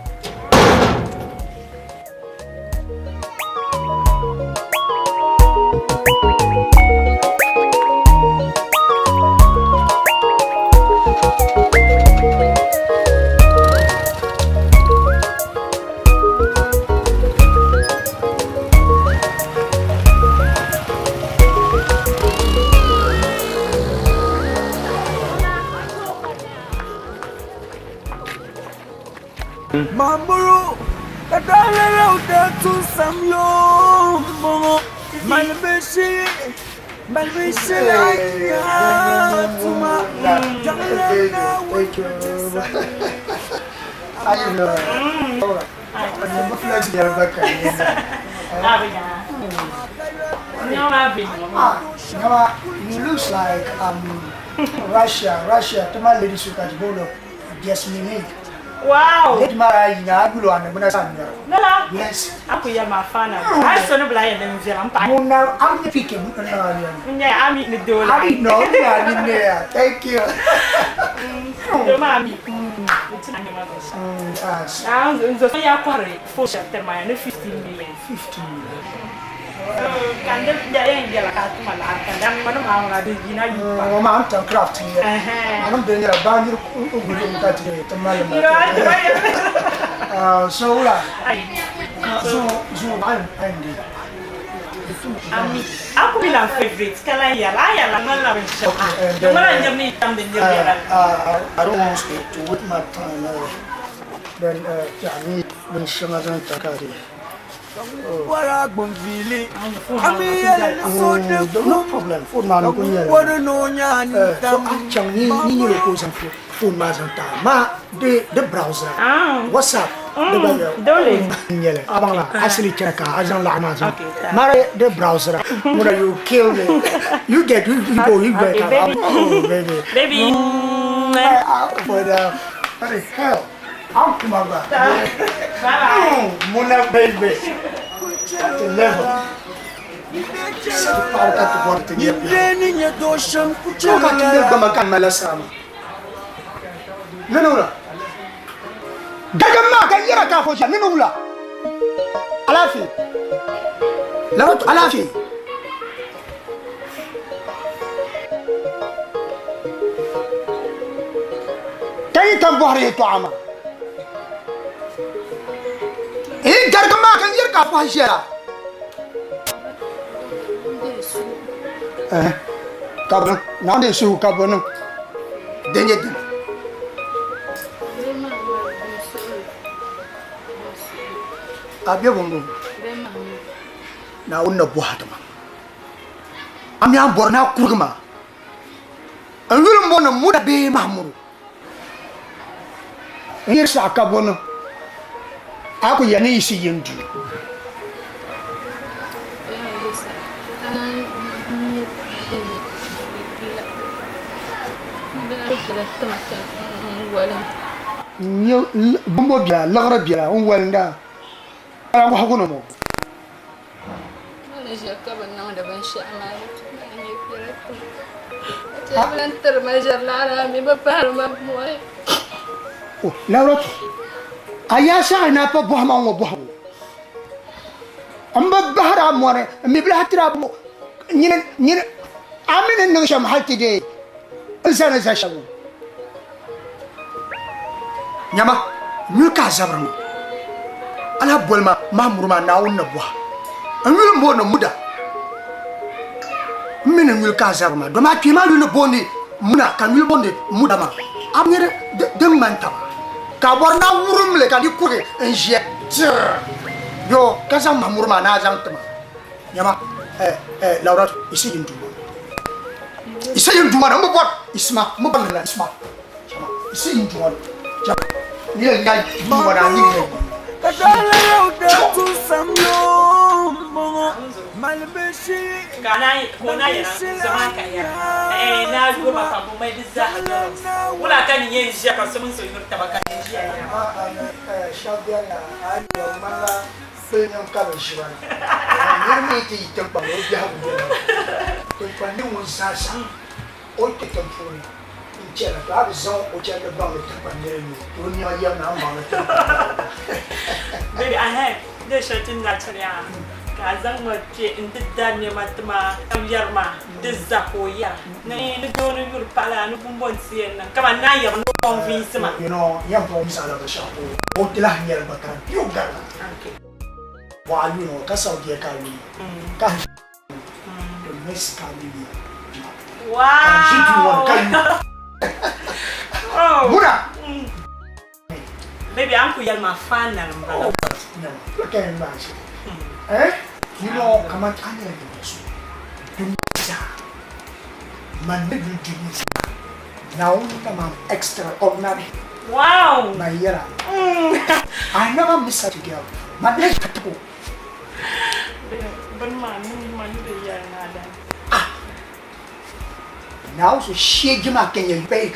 Mamburu, kadalala utatu samyo mbongo malbeshi malbeshi la ya tuma jalana Thank you. I know. I'm flex there back. Ah, Nyama, you looks like Russia, Russia. To my lady suka jibolo. Jasmine. Wow. Lady mara ina agulo ana muna sanya. Lala. Yes. Aku ya ma fana. Ai so no bla ya dem vera mpa. Muna am pike muna na. Nya ami ni dola. I know na ni ne. Thank you. Do ma ami. Ah, nzo so ya kware fo chapter ma ya ne 15 million. 15 million. Kande ya ya ngela ka tuma la kande am manu ma wala de gina yupa. Ma am tan craft ni. Anam de nyara banjir uguri ka ti to mal ma. Ah, so la. So so I'm Andy. Ami, aku bilang favorite kala ya la ya la ngala ben. Ngala nyam ni tam de nyam ya la. I don't want to waste my time. Then yani bin shanga zan takari. Wara gbonvili. Ami yele so de No problem. Phone ma no kunya. Wara no nya ni So tam. a chang ni ni ni ko zan phone ma zan ta. Ma de de browser. WhatsApp. De ba Dole. Nyele. Abang la asili chaka azan la ma zan. Okay, ta. Ma de browser. Mura you kill me. You get you, you go you get. Okay, baby. Oh baby. Baby. But what the hell? I'm Kumaga. Bye bye. Muna baby. At the level. Power to work to get. Yindeni nya dosham Choka kuchelo ti gama kan mala sama. Nínú la. Gẹ́gẹ́ máa kẹ́ yẹ́rọ ká fọ́ ṣe nínú la. Aláàfin. Lọ́wọ́ aláàfin. Kẹ́yìn kan bọ̀ yẹ tó a ma. Èyí gẹ́gẹ́ máa kẹ́ yẹ́rọ ká fọ́ ṣe la. Eh, kabno, na de su kabno. Denye den. Abiye bongo. Na wonna buhatama. Ami an bor na kurgma. An yulum bona muda be mahmuru. Ngir sa kabono. Aku yani isi yendu. Nye bumbo biya lagra biya on walnda. Ala ko hagono mo. Oh, Laura. Aya sa na pa buhama ngo buhamu. Amba bahara mo mi bla hatira mo. Nyine nyine amina nang sham halti de. Insana za shamu. Nyama nyul ka zabra mo. Ala bolma mamuruma na wonna buha. An yul mo no muda. Mine nyul ka zabra ma. Do ma ti ma lu no boni muna kan yul bonde muda ma. Am nyere de man taba. Ka bor na wurum le ka di kure en je. Tir. Yo, ka zaŋ Mahmur maa ni a zaŋ ti ma. Nyama, eh, eh, Laura, isi yin duuma. Isi yin duuma na, n bi bɔri isima, n bi bɔri la isima. Chama, isi yin duuma. Chama, ni yɛn nya duuma na, ni yɛn Ka dala yau da tun sam yo mbɔŋɔ mali bɛ shili Ka na ka o na yɛra zama ka yɛra eh na yuri ma pam bɛ di zaa nyɔrɔ wula ka ni yɛn ʒiya ka so mini so yuri taba ka ni ʒiya yɛra. Shɛba bɛni na a yi yɛn ŋmanila kpilinim ka bɛ ʒiba na. Nir mi ti yi tiŋkpaŋ o biɛhigu beni. Tiŋkpaŋ ni ŋun zaasa o yi kpe tiŋ puuni n-chana, to a bi zaŋ o chandi baŋ ni tiŋkpaŋ nir n-nyɛ o, to o nɛma yɛm na a ni baŋ ni tiŋkpaŋ nir n-nyɛ o. Baby, ahɛn, dee shɛli ti ni daa chani yaa ka a zaŋ ma kpe nti da nɛma ti ma ka yɛri ma di za ka o yɛra ni ni doo ni yuri paɣa la ni bumbɔ nti yɛn niŋ kaman naa yɛbu ni o convince ma. You know, yɛn promise a la binshɛɣu ka o ti lahi nyɛli gba ka di be o gari la. Bɔɣa yuuni ŋɔ ka Saudiya ka a yuuni ka a the miss ka a mi mi ka n ʒi duu ŋɔ ni ka yuuni. Wow! Muna! Baby, a ni ku yɛli ma final m-bala. Oh, nyama, ka yɛn gbaai shɛli. Eh? You know, kaman a nyɛla ninvuɣ so dunia zaa, man ni yuli dunia zaa, Naawuni nam am extraordinary. Wow! Man yɛra, I never miss such a girl before. Man na ka tib o. Bini maa niŋ ma ni di yɛli ni a dan. Ah! Naawuni so sheegi maa ka nyɛ pay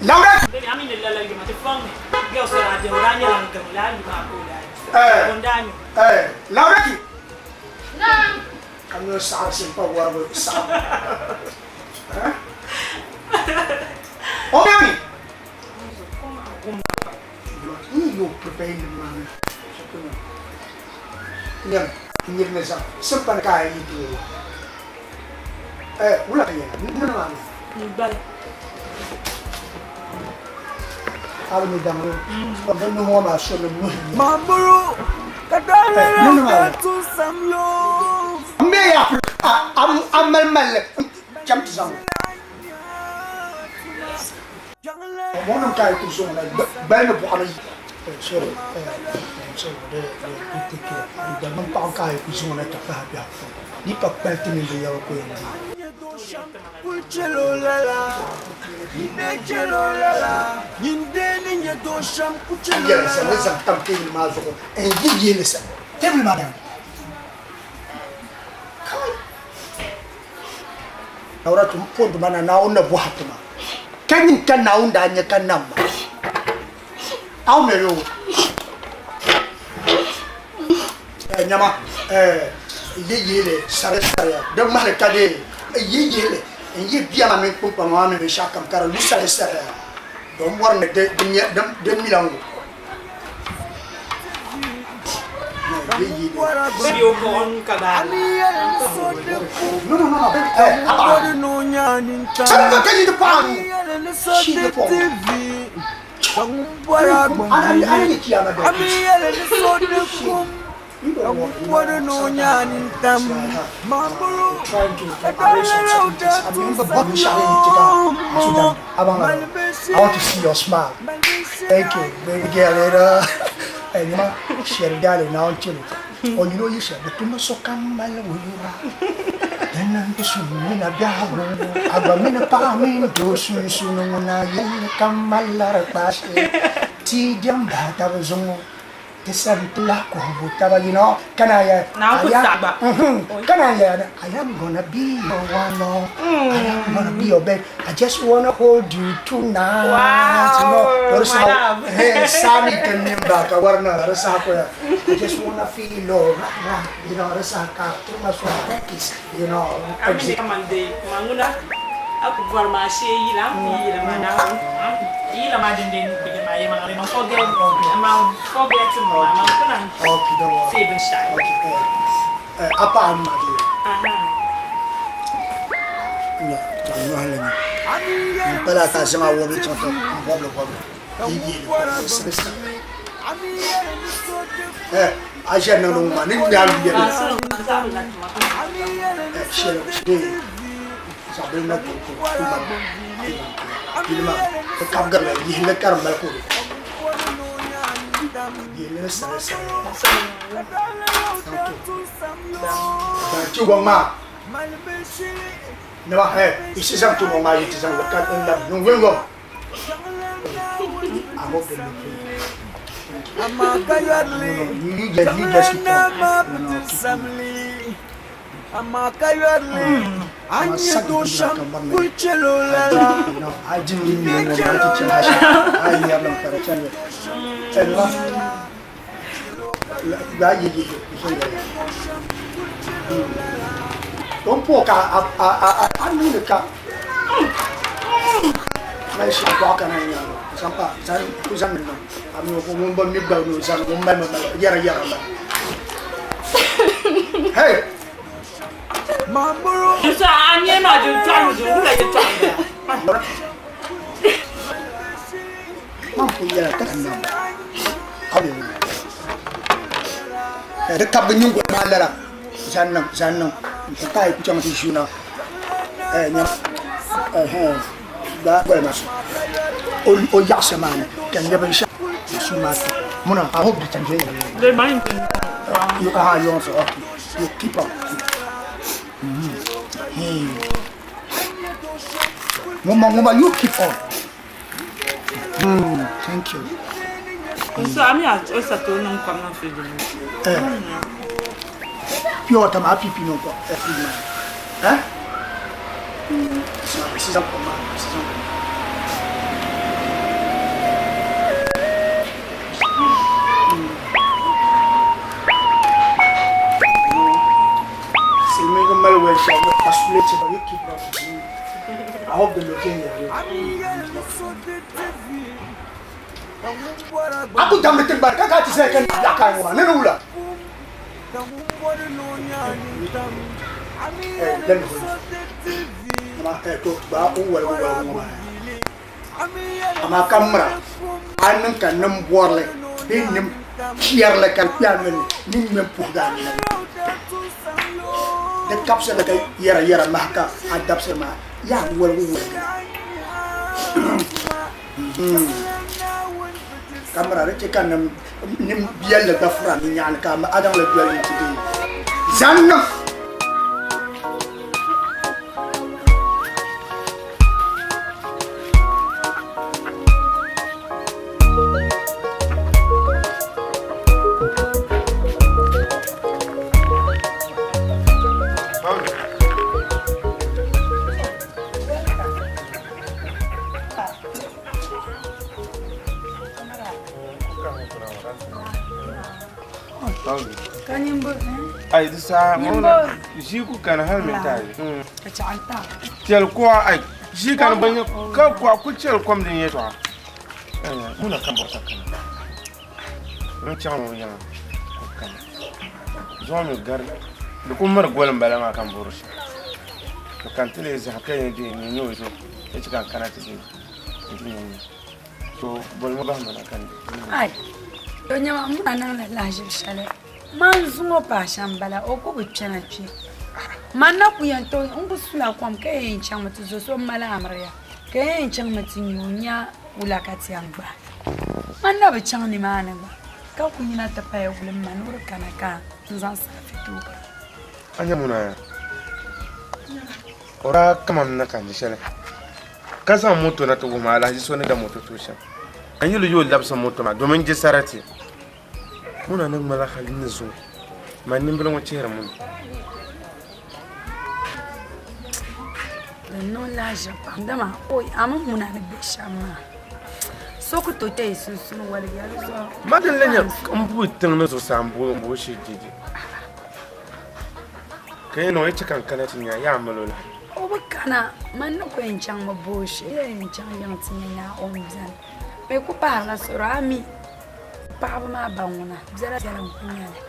Laura. Baby, a mi ni lala yuma ti fɔŋ ni girl so daa beni o daa nyɛla n gaŋ lala yuma maa ka o daa di. Ka o daa nyu. Laura ti. Naam. Ka mi o saɣiri simpa waribu saɣim. O mi mi. N yi o prepare nim maa ni. Nyam, n nyiri ni zaŋ simpa ni ka a yi ti o. Wula ka yɛla? N maa mi. N gbali. A bi mi daŋ bɛ nuhi ŋɔ maa so ni nuhi nyɛ. Mamburu ka dala yau tun sam yo. M be ya a mali malli cham ti zaŋ o. Ŋɔ ka yi kuli zaŋ o na gbali ni bɔɣu ni. Sorry, sorry, di di take care. Di daŋ paɣa ka yi kuli zaŋ o na ti pahi biɛhigu puuni. Di pa kpali ti mini binyɛra ko yɛn di. Yɛli zaŋ li zaŋ tam teebuli maa zuɣu n-yi yihi li sa teebuli maa daŋ. Kai! Laura ti pɔndi ma na Naawuni na bɔhi ti ma, ka nyin ka Naawuni daa nya ka nam ma? A ni mali o? Eh, nyama, eh, yi yihili sariya sariya, di ŋmahili ka di yi yihili n-yihi bia maa mini kpunkpaŋ maa mini binshɛɣukam ka di lu sariya sariya, bɛ ni bɔri ni di mi la ŋ-ŋɔ. I want to see your smile. Thank you, baby girl. You know, and you know, share darling now chill. Oh, you know, you said the tuma so kam mal wura. Then I'm just mina biahu. Agba mina pa min do su su no na yen kamalar pashe. Ti jam ba ta zungu. Ti sani ti lahi kuhibu taba, you know, kana ya, Naawuni ku I am, saɣi ba. Kana ya, I am gonna be your one love, I am gonna be your babe, I just wanna hold you tonight. Wow, you know, my love. Sani ti mini ba ka wari na di saha ko ya, I just wanna feel your rah rah, you know, di saha ka ti ma so practice, you know. A mi ni kaman di ma ŋuna a ku bɔri ma a shee yila, a ni ku yi yila maa Naawuni. Yila maa din dee bɛ maa yɛlimaŋli man forget man forget ma man ku lan teei binshɛɣu. A paɣa n ma bee? Nya zaɣ nyɔhi la nya. N pala ka a zaŋ a wɔbili chaŋ ti bɔbili bɔbili yi yihili bɔbili sibisi. A ʒiya niŋdi ŋɔ maa ni nya a yuya bee? Shɛli dee zaɣ bili na to ku mali yili maa di kabigirila yihili ka di mali ka o di. Ti gɔŋ maa ni ba hɛ isi zaŋ ti gɔŋ maa yi ti zaŋ ka n labi niŋ yom I hope they look Amaa ka yɔrili jaŋlan naa maa bi ti samli. Amaa ka yɔrili a ni nyɛ do shɛm kul chɛl o lala. N chɛl o lala. Don po ka a a a a niŋdi ka mali shɛli bɔɣu kana nyaanga zaŋ pa zaŋ ku zaŋ niŋ a mi o ŋun bi mi gba ni o zaŋ ŋun mali mi mali yɛra yɛra mali hey Nso a nyɛ maa di tɔɣimi di wula yɛtɔɣa Man pun yɛla ka niŋ ka bɛ wum ka di kabi nyingoli maa lala zaŋ niŋ zaŋ niŋ n ti paai ku chaŋ ti ʒiina gbaai goli maa o yaɣasa maa ni ka n nyɛ binshaɣu su maa muna I hope di chɛn viɛnyɛla you ah you also okay you keep on ŋuma ŋuma you keep on Mm, thank you. So ami a o sa to niŋ kom niŋ fridge ni. Eh. Pure water ma pipi niŋ kom eh, fridge ma. Eh? So, si zaŋ kom ma, si zaŋ kom. Silimiingi mali wɛl shɛli ni asuleti but you keep that. I hope the location A ku damdi tiŋgbani ka ka ti zaya ka biɛɣu ka ŋɔ maa ni ni wula? Amaa ka mira a niŋ ka nim bɔrili bee nim piɛrili ka di kpe a noli ni ni ŋme m-puhigi a nina ni. Di kabisirili ka yɛra yɛra mahi ka a dabisiri maa yaa woligi woligi. Ka mira di chɛ ka nim biɛlli gba fura ni nyaɣa ni ka a daŋ li doli nti di zaŋ niŋ. Ai di saha ʒii ku kani hali mini taali chɛli kuɣa ai ʒii kani ba nyɛ ka kuɣa ku chɛli kom din yɛtɔɣa muna ka bɔta kana n chaŋ o yiŋa ku kana zuɣu mi gari di ku miri goli n bala maa ka n bori shɛli to ka n ti lee zahi ka yɛn dee n nyɛ o zuɣu ka chɛ ka n kana ti dee n ti nyɛ to bolimi bahi mana ka n Ai, to nyɛma m ma niŋla lahiʒibu shɛli man zuŋɔ paai shɛm bala o ku bi kpɛna kpɛ man na ku yɛn tooi n ku sula kom ka yɛn chaŋmi ti zo so mali amiliya ka yɛn chaŋmi ti nyɛ o nya wula ka ti yɛn gbaai man na bi chaŋ nimaani gba ka ku yina ti paya wuli m ma ni o di kana ka n zaŋ saafe ti o. A nya ŋuna o daa kamam na ka n di shɛli ka zaŋ moto na ti wuhi ma alahaji so ni da moto ti o shɛm ka n yɛli yo labisi moto maa domin je sarati Muna ni ŋmala hali ni zuŋɔ man nimbila ŋɔ chihiri muni. Di niŋ lahiʒibu pam dama a mini Muna ni be shɛm maa so ku tooi kpe yi sunsuuni waligiya di zuɣu. Ma din lee nyɛ m booi tiŋ ni zuɣusaa m booi shee jeje ka yi niŋ yi chɛ ka n kana ti nya yaa mali o lahi. O bi kana man ni ku yɛn chaŋmi booi shee yɛn chaŋ yiŋ ti nya naa o ni beni bɛ ku pahirila suhuri a mi Paɣaba maa ba ŋuna biɛla biɛla n ku nyɛli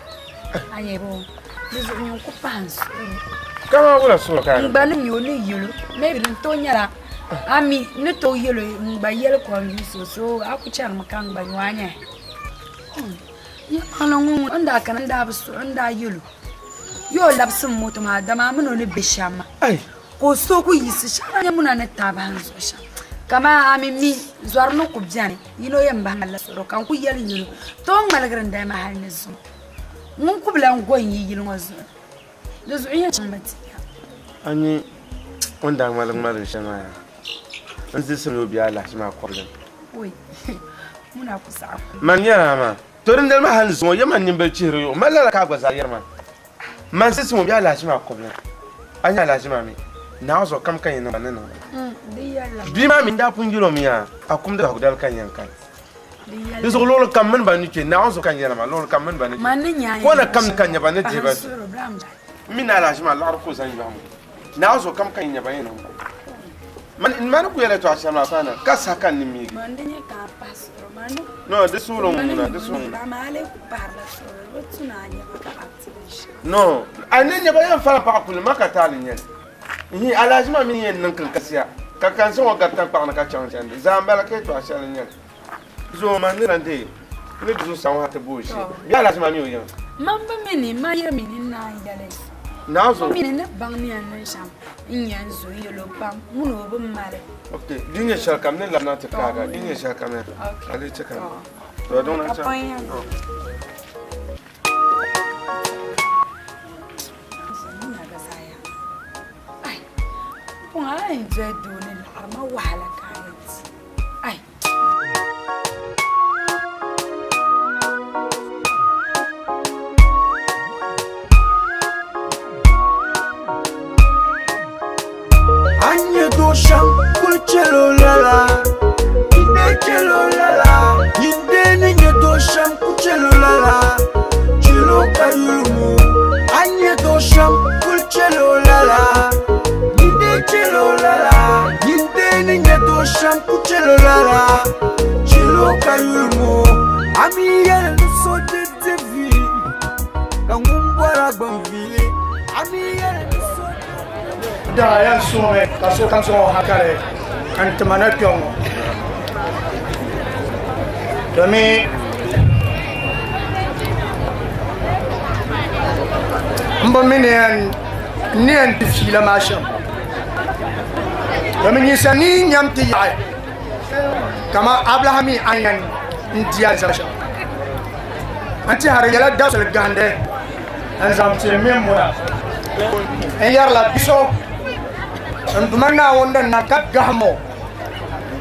a nyɛ bo di zuɣu nyin ku pahi n suhuri Kama wula suhuri ka n gba ni mi o ni yɛlo maybe din tooi nyɛla a mi ni tooi yɛlo n gba yɛli confuse o so a ku chɛrimi ka n gba nyo a nyɛ yɛlimaŋli ŋɔ n daa kana n daa bi suhi n daa yɛlo yo labisi n moto maa dama a mini o ni bɛ shɛm maa ka o so ku yiɣisi shɛm a nyɛ muna ni taai bahi n zuɣu shɛm. Kaman a mi mi zɔri ni ku beni, yino yɛn bahi ma la suɣuro ka n ku yɛli yino, Ti o ŋmaligiri n dali ma hal ni zuŋɔ. Ŋun ku bi lan go n-yi yili ŋɔ zuɣu ni. Di zuɣu yɛn chaŋ mi ti nya. A nya o ni daa ŋmaligi ŋmaligi shɛm maa yaa? N zilisi ni o be alahichi maa kɔbili ni. Oi, ŋuna ku saɣi ku. Man yɛri a maa, to dindali maa hal ni zuŋɔ, yɛma nimbili chihiri yuɣu, mali lala ka a gba zaa yɛri maa. Man zilisi ŋɔ be alahichi maa kɔbili ni. A nya alahichi maa mi? Naawuni zuɣu kam ka n yɛn niŋ ba, n ni niŋ ba. Bia maa mi, n daa pun yɛl o mi yaa, a kumdi bahigu dali ka n yɛn kani. Di zuɣu luɣili kam mini ba ni kpe, Naawuni zuɣu ka n yɛli ma, luɣili kam mini ba ni kpe. Kona kam ka n nya ba ni dihi ba vi. M mi ni alahichi maa liɣiri ka o zaŋ yɔhi ma. Naawuni zuɣu kam ka n nya ba yɛn niŋ ba. Man ni ku yɛli yɛtɔɣa shɛli maa paana, ka saha ka n ni miigi. No, di suhuri ŋuna, di suhuri ŋuna. No, a ni nya ba yɛn fara paɣa kuli ma ka taali nyɛli. Ihi, alahichi maa mi ni yɛn niŋ kilikasiya, ka kansi ŋɔ gari taŋkpaɣu ni ka chaŋ chandi. Zaa m-bala ka yɛtɔɣa shɛli n-nyɛli. Zuŋɔ man ni lan deei ni di zuɣusaa ŋɔ ha ti booi shee. Bɛ alahichi maa mi o yiŋa. Man bi mi ni man yɛri mi ni naan yɛli. Naawuni. Mi ni ni baŋ ni yɛn niŋ shɛm n-yɛn zo yɛl o pam, ŋun o bi mali. Ok, di nyɛ shɛli kam ni labina ti kaaga, di nyɛ shɛli kam ya. A lee chɛ ka to a duŋ na chaŋ. Ai, puŋ a yɛn doli doo ni laɣiri ma wahala ka a yɛn ti. Ai. A nyɛ do shɛm kuli chɛlo lala Nyinde chɛlo lala Nyinde ni nyɛ do shɛm ku chɛlo lala Chɛlo ka yuli ŋɔ A nyɛ do shɛm kuli chɛlo lala Nyinde chɛlo lala Nyinde ni nyɛ do shɛm ku chɛlo lala Chɛlo ka yuli ŋɔ A mi yɛli ni so di di vi ka ŋun bɔra gbani vili A mi yɛli ni so Daa yɛn suŋmi ka sokam sɔŋ o hankali n tima na kpɛŋ ŋɔ domi m bi mi ni yɛn di fiila maa shɛm domi ninsal ni yi nyam ti yaɣi kaman Abilaham mi a ni yɛn di alizama shɛm n tɛha di nyɛla dabisili gahindi n zaŋ ti mini muna n yɛrila bi so n Duuma Naawuni ni na ka gahim o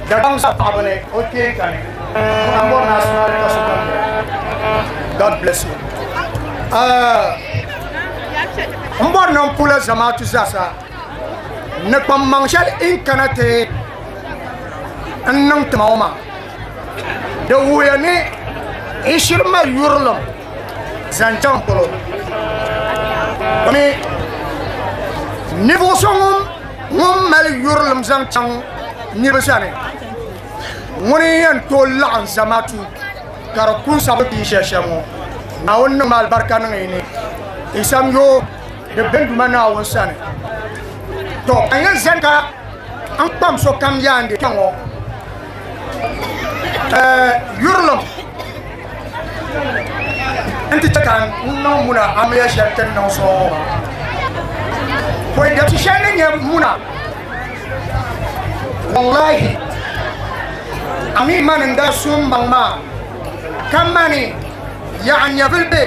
Dagbaŋ zaa paɣaba ni o kpee kani ŋuna m-bɔri ni a sumali ka sokam yɛra. God bless you. M bɔri ni n pula zamaatu zaasa ni kpaŋmaŋ shɛli n kana ti n niŋ tima ŋɔ maa. Di wuhiya ni n shiri mali yurilim zaŋ chaŋ polo. Domi ninvuɣ so ŋun mali yurilim zaŋ chaŋ niriba sani, ŋuni n-yɛn tooi laɣim zamaatu ka di ku n-sabi pii shɛli shɛm ŋɔ. Naawuni niŋmi alibarika niŋ yi ni, yi samyoo di be n Duuma Naawuni sani. Tɔ! Ka n yɛn zani ka n kpam sokam yaandi kpe ŋɔ yurilim nti chɛ ka n niŋ muna amiliya shɛli ti ni niŋ sɔŋ ŋɔ maa. Pɔi dabisi shɛli ni nyɛ muna, wallahi a mi mani n-daa su m maŋ maa ka mani yaɣa nyɛvili be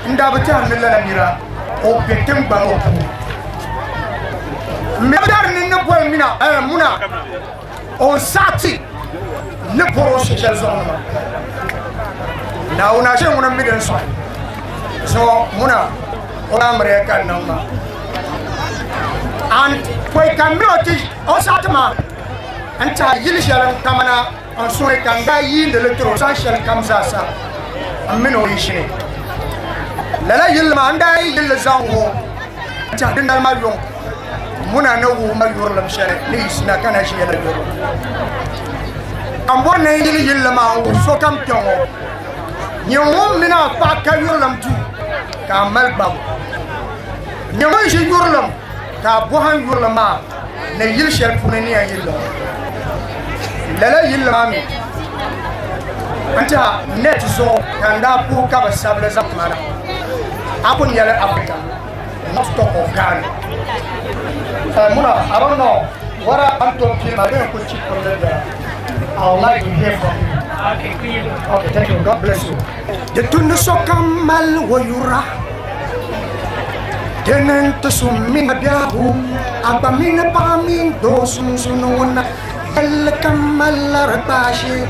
N daa bi tɛhiri ni lala nira o be tiŋgbani ŋɔ puuni. M mi bi tɛhiri ni n ni boli mina muna o ni saɣi ti ni bɔr o shɛli zuɣu ni maa. Naawuni ashee ŋuni m-mi din sɔɣi. Zuŋɔ muna o amiliya ka n niŋ maa. And pɔi ka m mi o ti o saɣi ti ma n tɛha yili shɛli n kamana N suhi ka n daa yiindi li tiri o saha shɛli kam zaasa m mini o yi ʒini. Lala yilli maa n daa yi yilli zaŋ wuhi o n-tɛhi dindali maa yuŋ muna ni wuhi ma yurilim shɛli ni yiɣisina ka na ʒiya la yurilim. Ka m bɔri ni n yili yilli maa n-wuhi sokam kpɛŋŋo, Nyin ŋun mini a paɣa ka yurilim duu ka a mali gbabu. Nyin ŋun ʒi yurilim ka a bɔhim yurilim maa ni yili shɛli puuni ni yɛn yilli ŋɔ. Lala yilli maa mi n-tɛha net zuɣu ka n daa puhi ka bɛ sabi li zaŋ ti ma na. A ku nyɛli Africa, not talk of Ghana. Muna, I don't know. Wara an to pili ma bɛ ku chi pili bɛla. I would like to hear from you. Okay, Okay, thank you. God bless you. Di tundi sokam mali wayura. Dinin ti sum mini biɛhigu, a gba mini paɣa mini doo sunsuuni ŋuna yɛlli kam malila di kpaashee.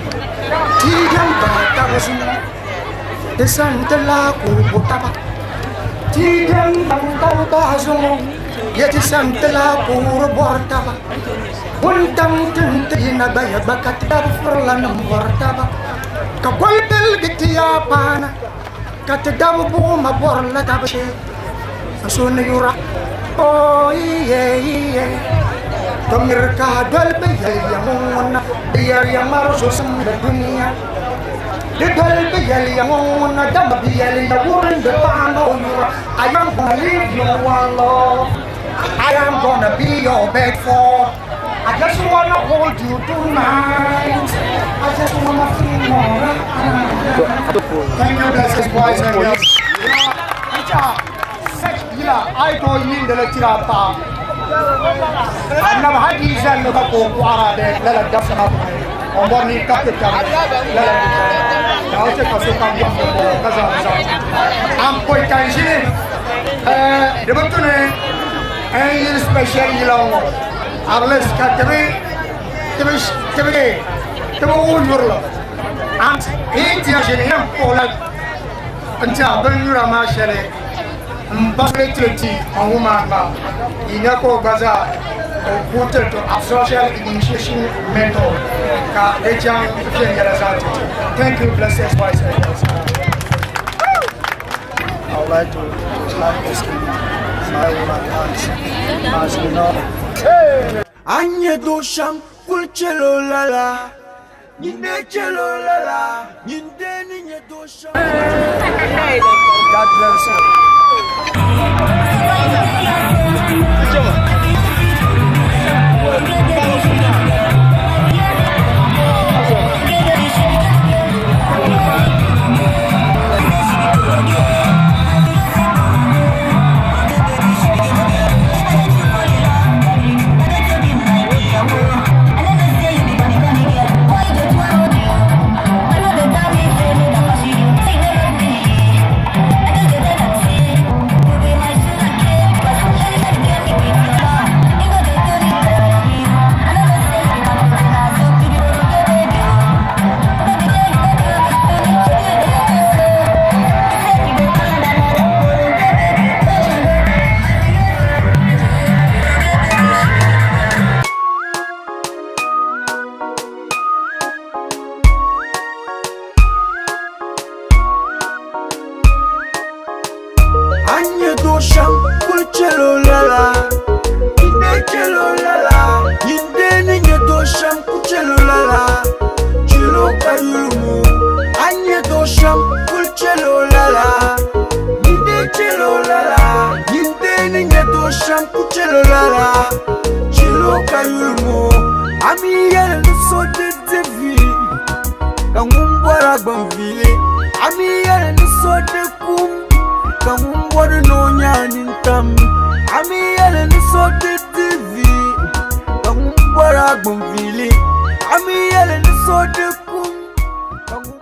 Ti yɛm bahi taba zuŋɔ, di sani ti lahi kuli bo taba. Ti yɛm bahi taba bahi zuŋɔ, ya ti sani ti lahi kuuri bɔri taba. Wuntaŋ ti n-ti yina gba ya gba ka ti dabi furilanim bɔri taba. Ka goli piligi ti yaa paana, ka ti dabi buɣima bɔrila taba shee. N suhu ni yura, oh yeah, yeah. To miri ka a doli bɛ yɛli ya ŋɔ ŋuna, bɛ yɛri ya ŋmari zuɣusim di dunia. Di doli bɛ yɛli ya ŋɔ ŋuna, dama bɛ yɛli ya wurindi paɣa ni o yura. I am gonna leave you one love. I am gonna be your bed for. I just wanna hold you tonight. I just wanna feel more. Thank you, blessed boys and girls. Yila ai to yin de la tira pa. Annab hadiza no ka ko ko arabe la la daf sama on bor ni kap ta la la ka o te ka so kam yam ko ka za za. Am koy kan jini. De batune un yil special yila ngo. Arles ka tebe tebe tebe tebe wo yurla. Am e ti jini yam ko la n ti a bin nyura maa shɛli n basili tili ti n wuma gba yi nya ka o gba zaa o ku tili to social initiation mentor ka di chaŋ viɛnyɛla zaa ti ti. Thank you, blessed boys and girls. I would like to start asking my woman aunt, as you know. Anye do sham kul chelo lala. Nyinde chelo lala. Nyinde ni nye do sham. God bless you. Anye do sham kul chelo lala. Nyinde chelo lala. Nyinde ni nye do sham kul chelo lala. Chelo ka yulumu. Anye do sham kul chelo lala. Nyinde chelo lala. Nyinde ni nye do sham kul chelo lala. Chelo ka yulumu. Ami yɛli ni so di di vi ka ŋun bɔra gbam vili. Ami yɛli ni so di kum ka ŋun bɔri ni o nyaa nintam. Ami yɛli ni so di di vi ka ŋun bɔra gbam vili. Ami yɛli ni so di kum ka ŋun.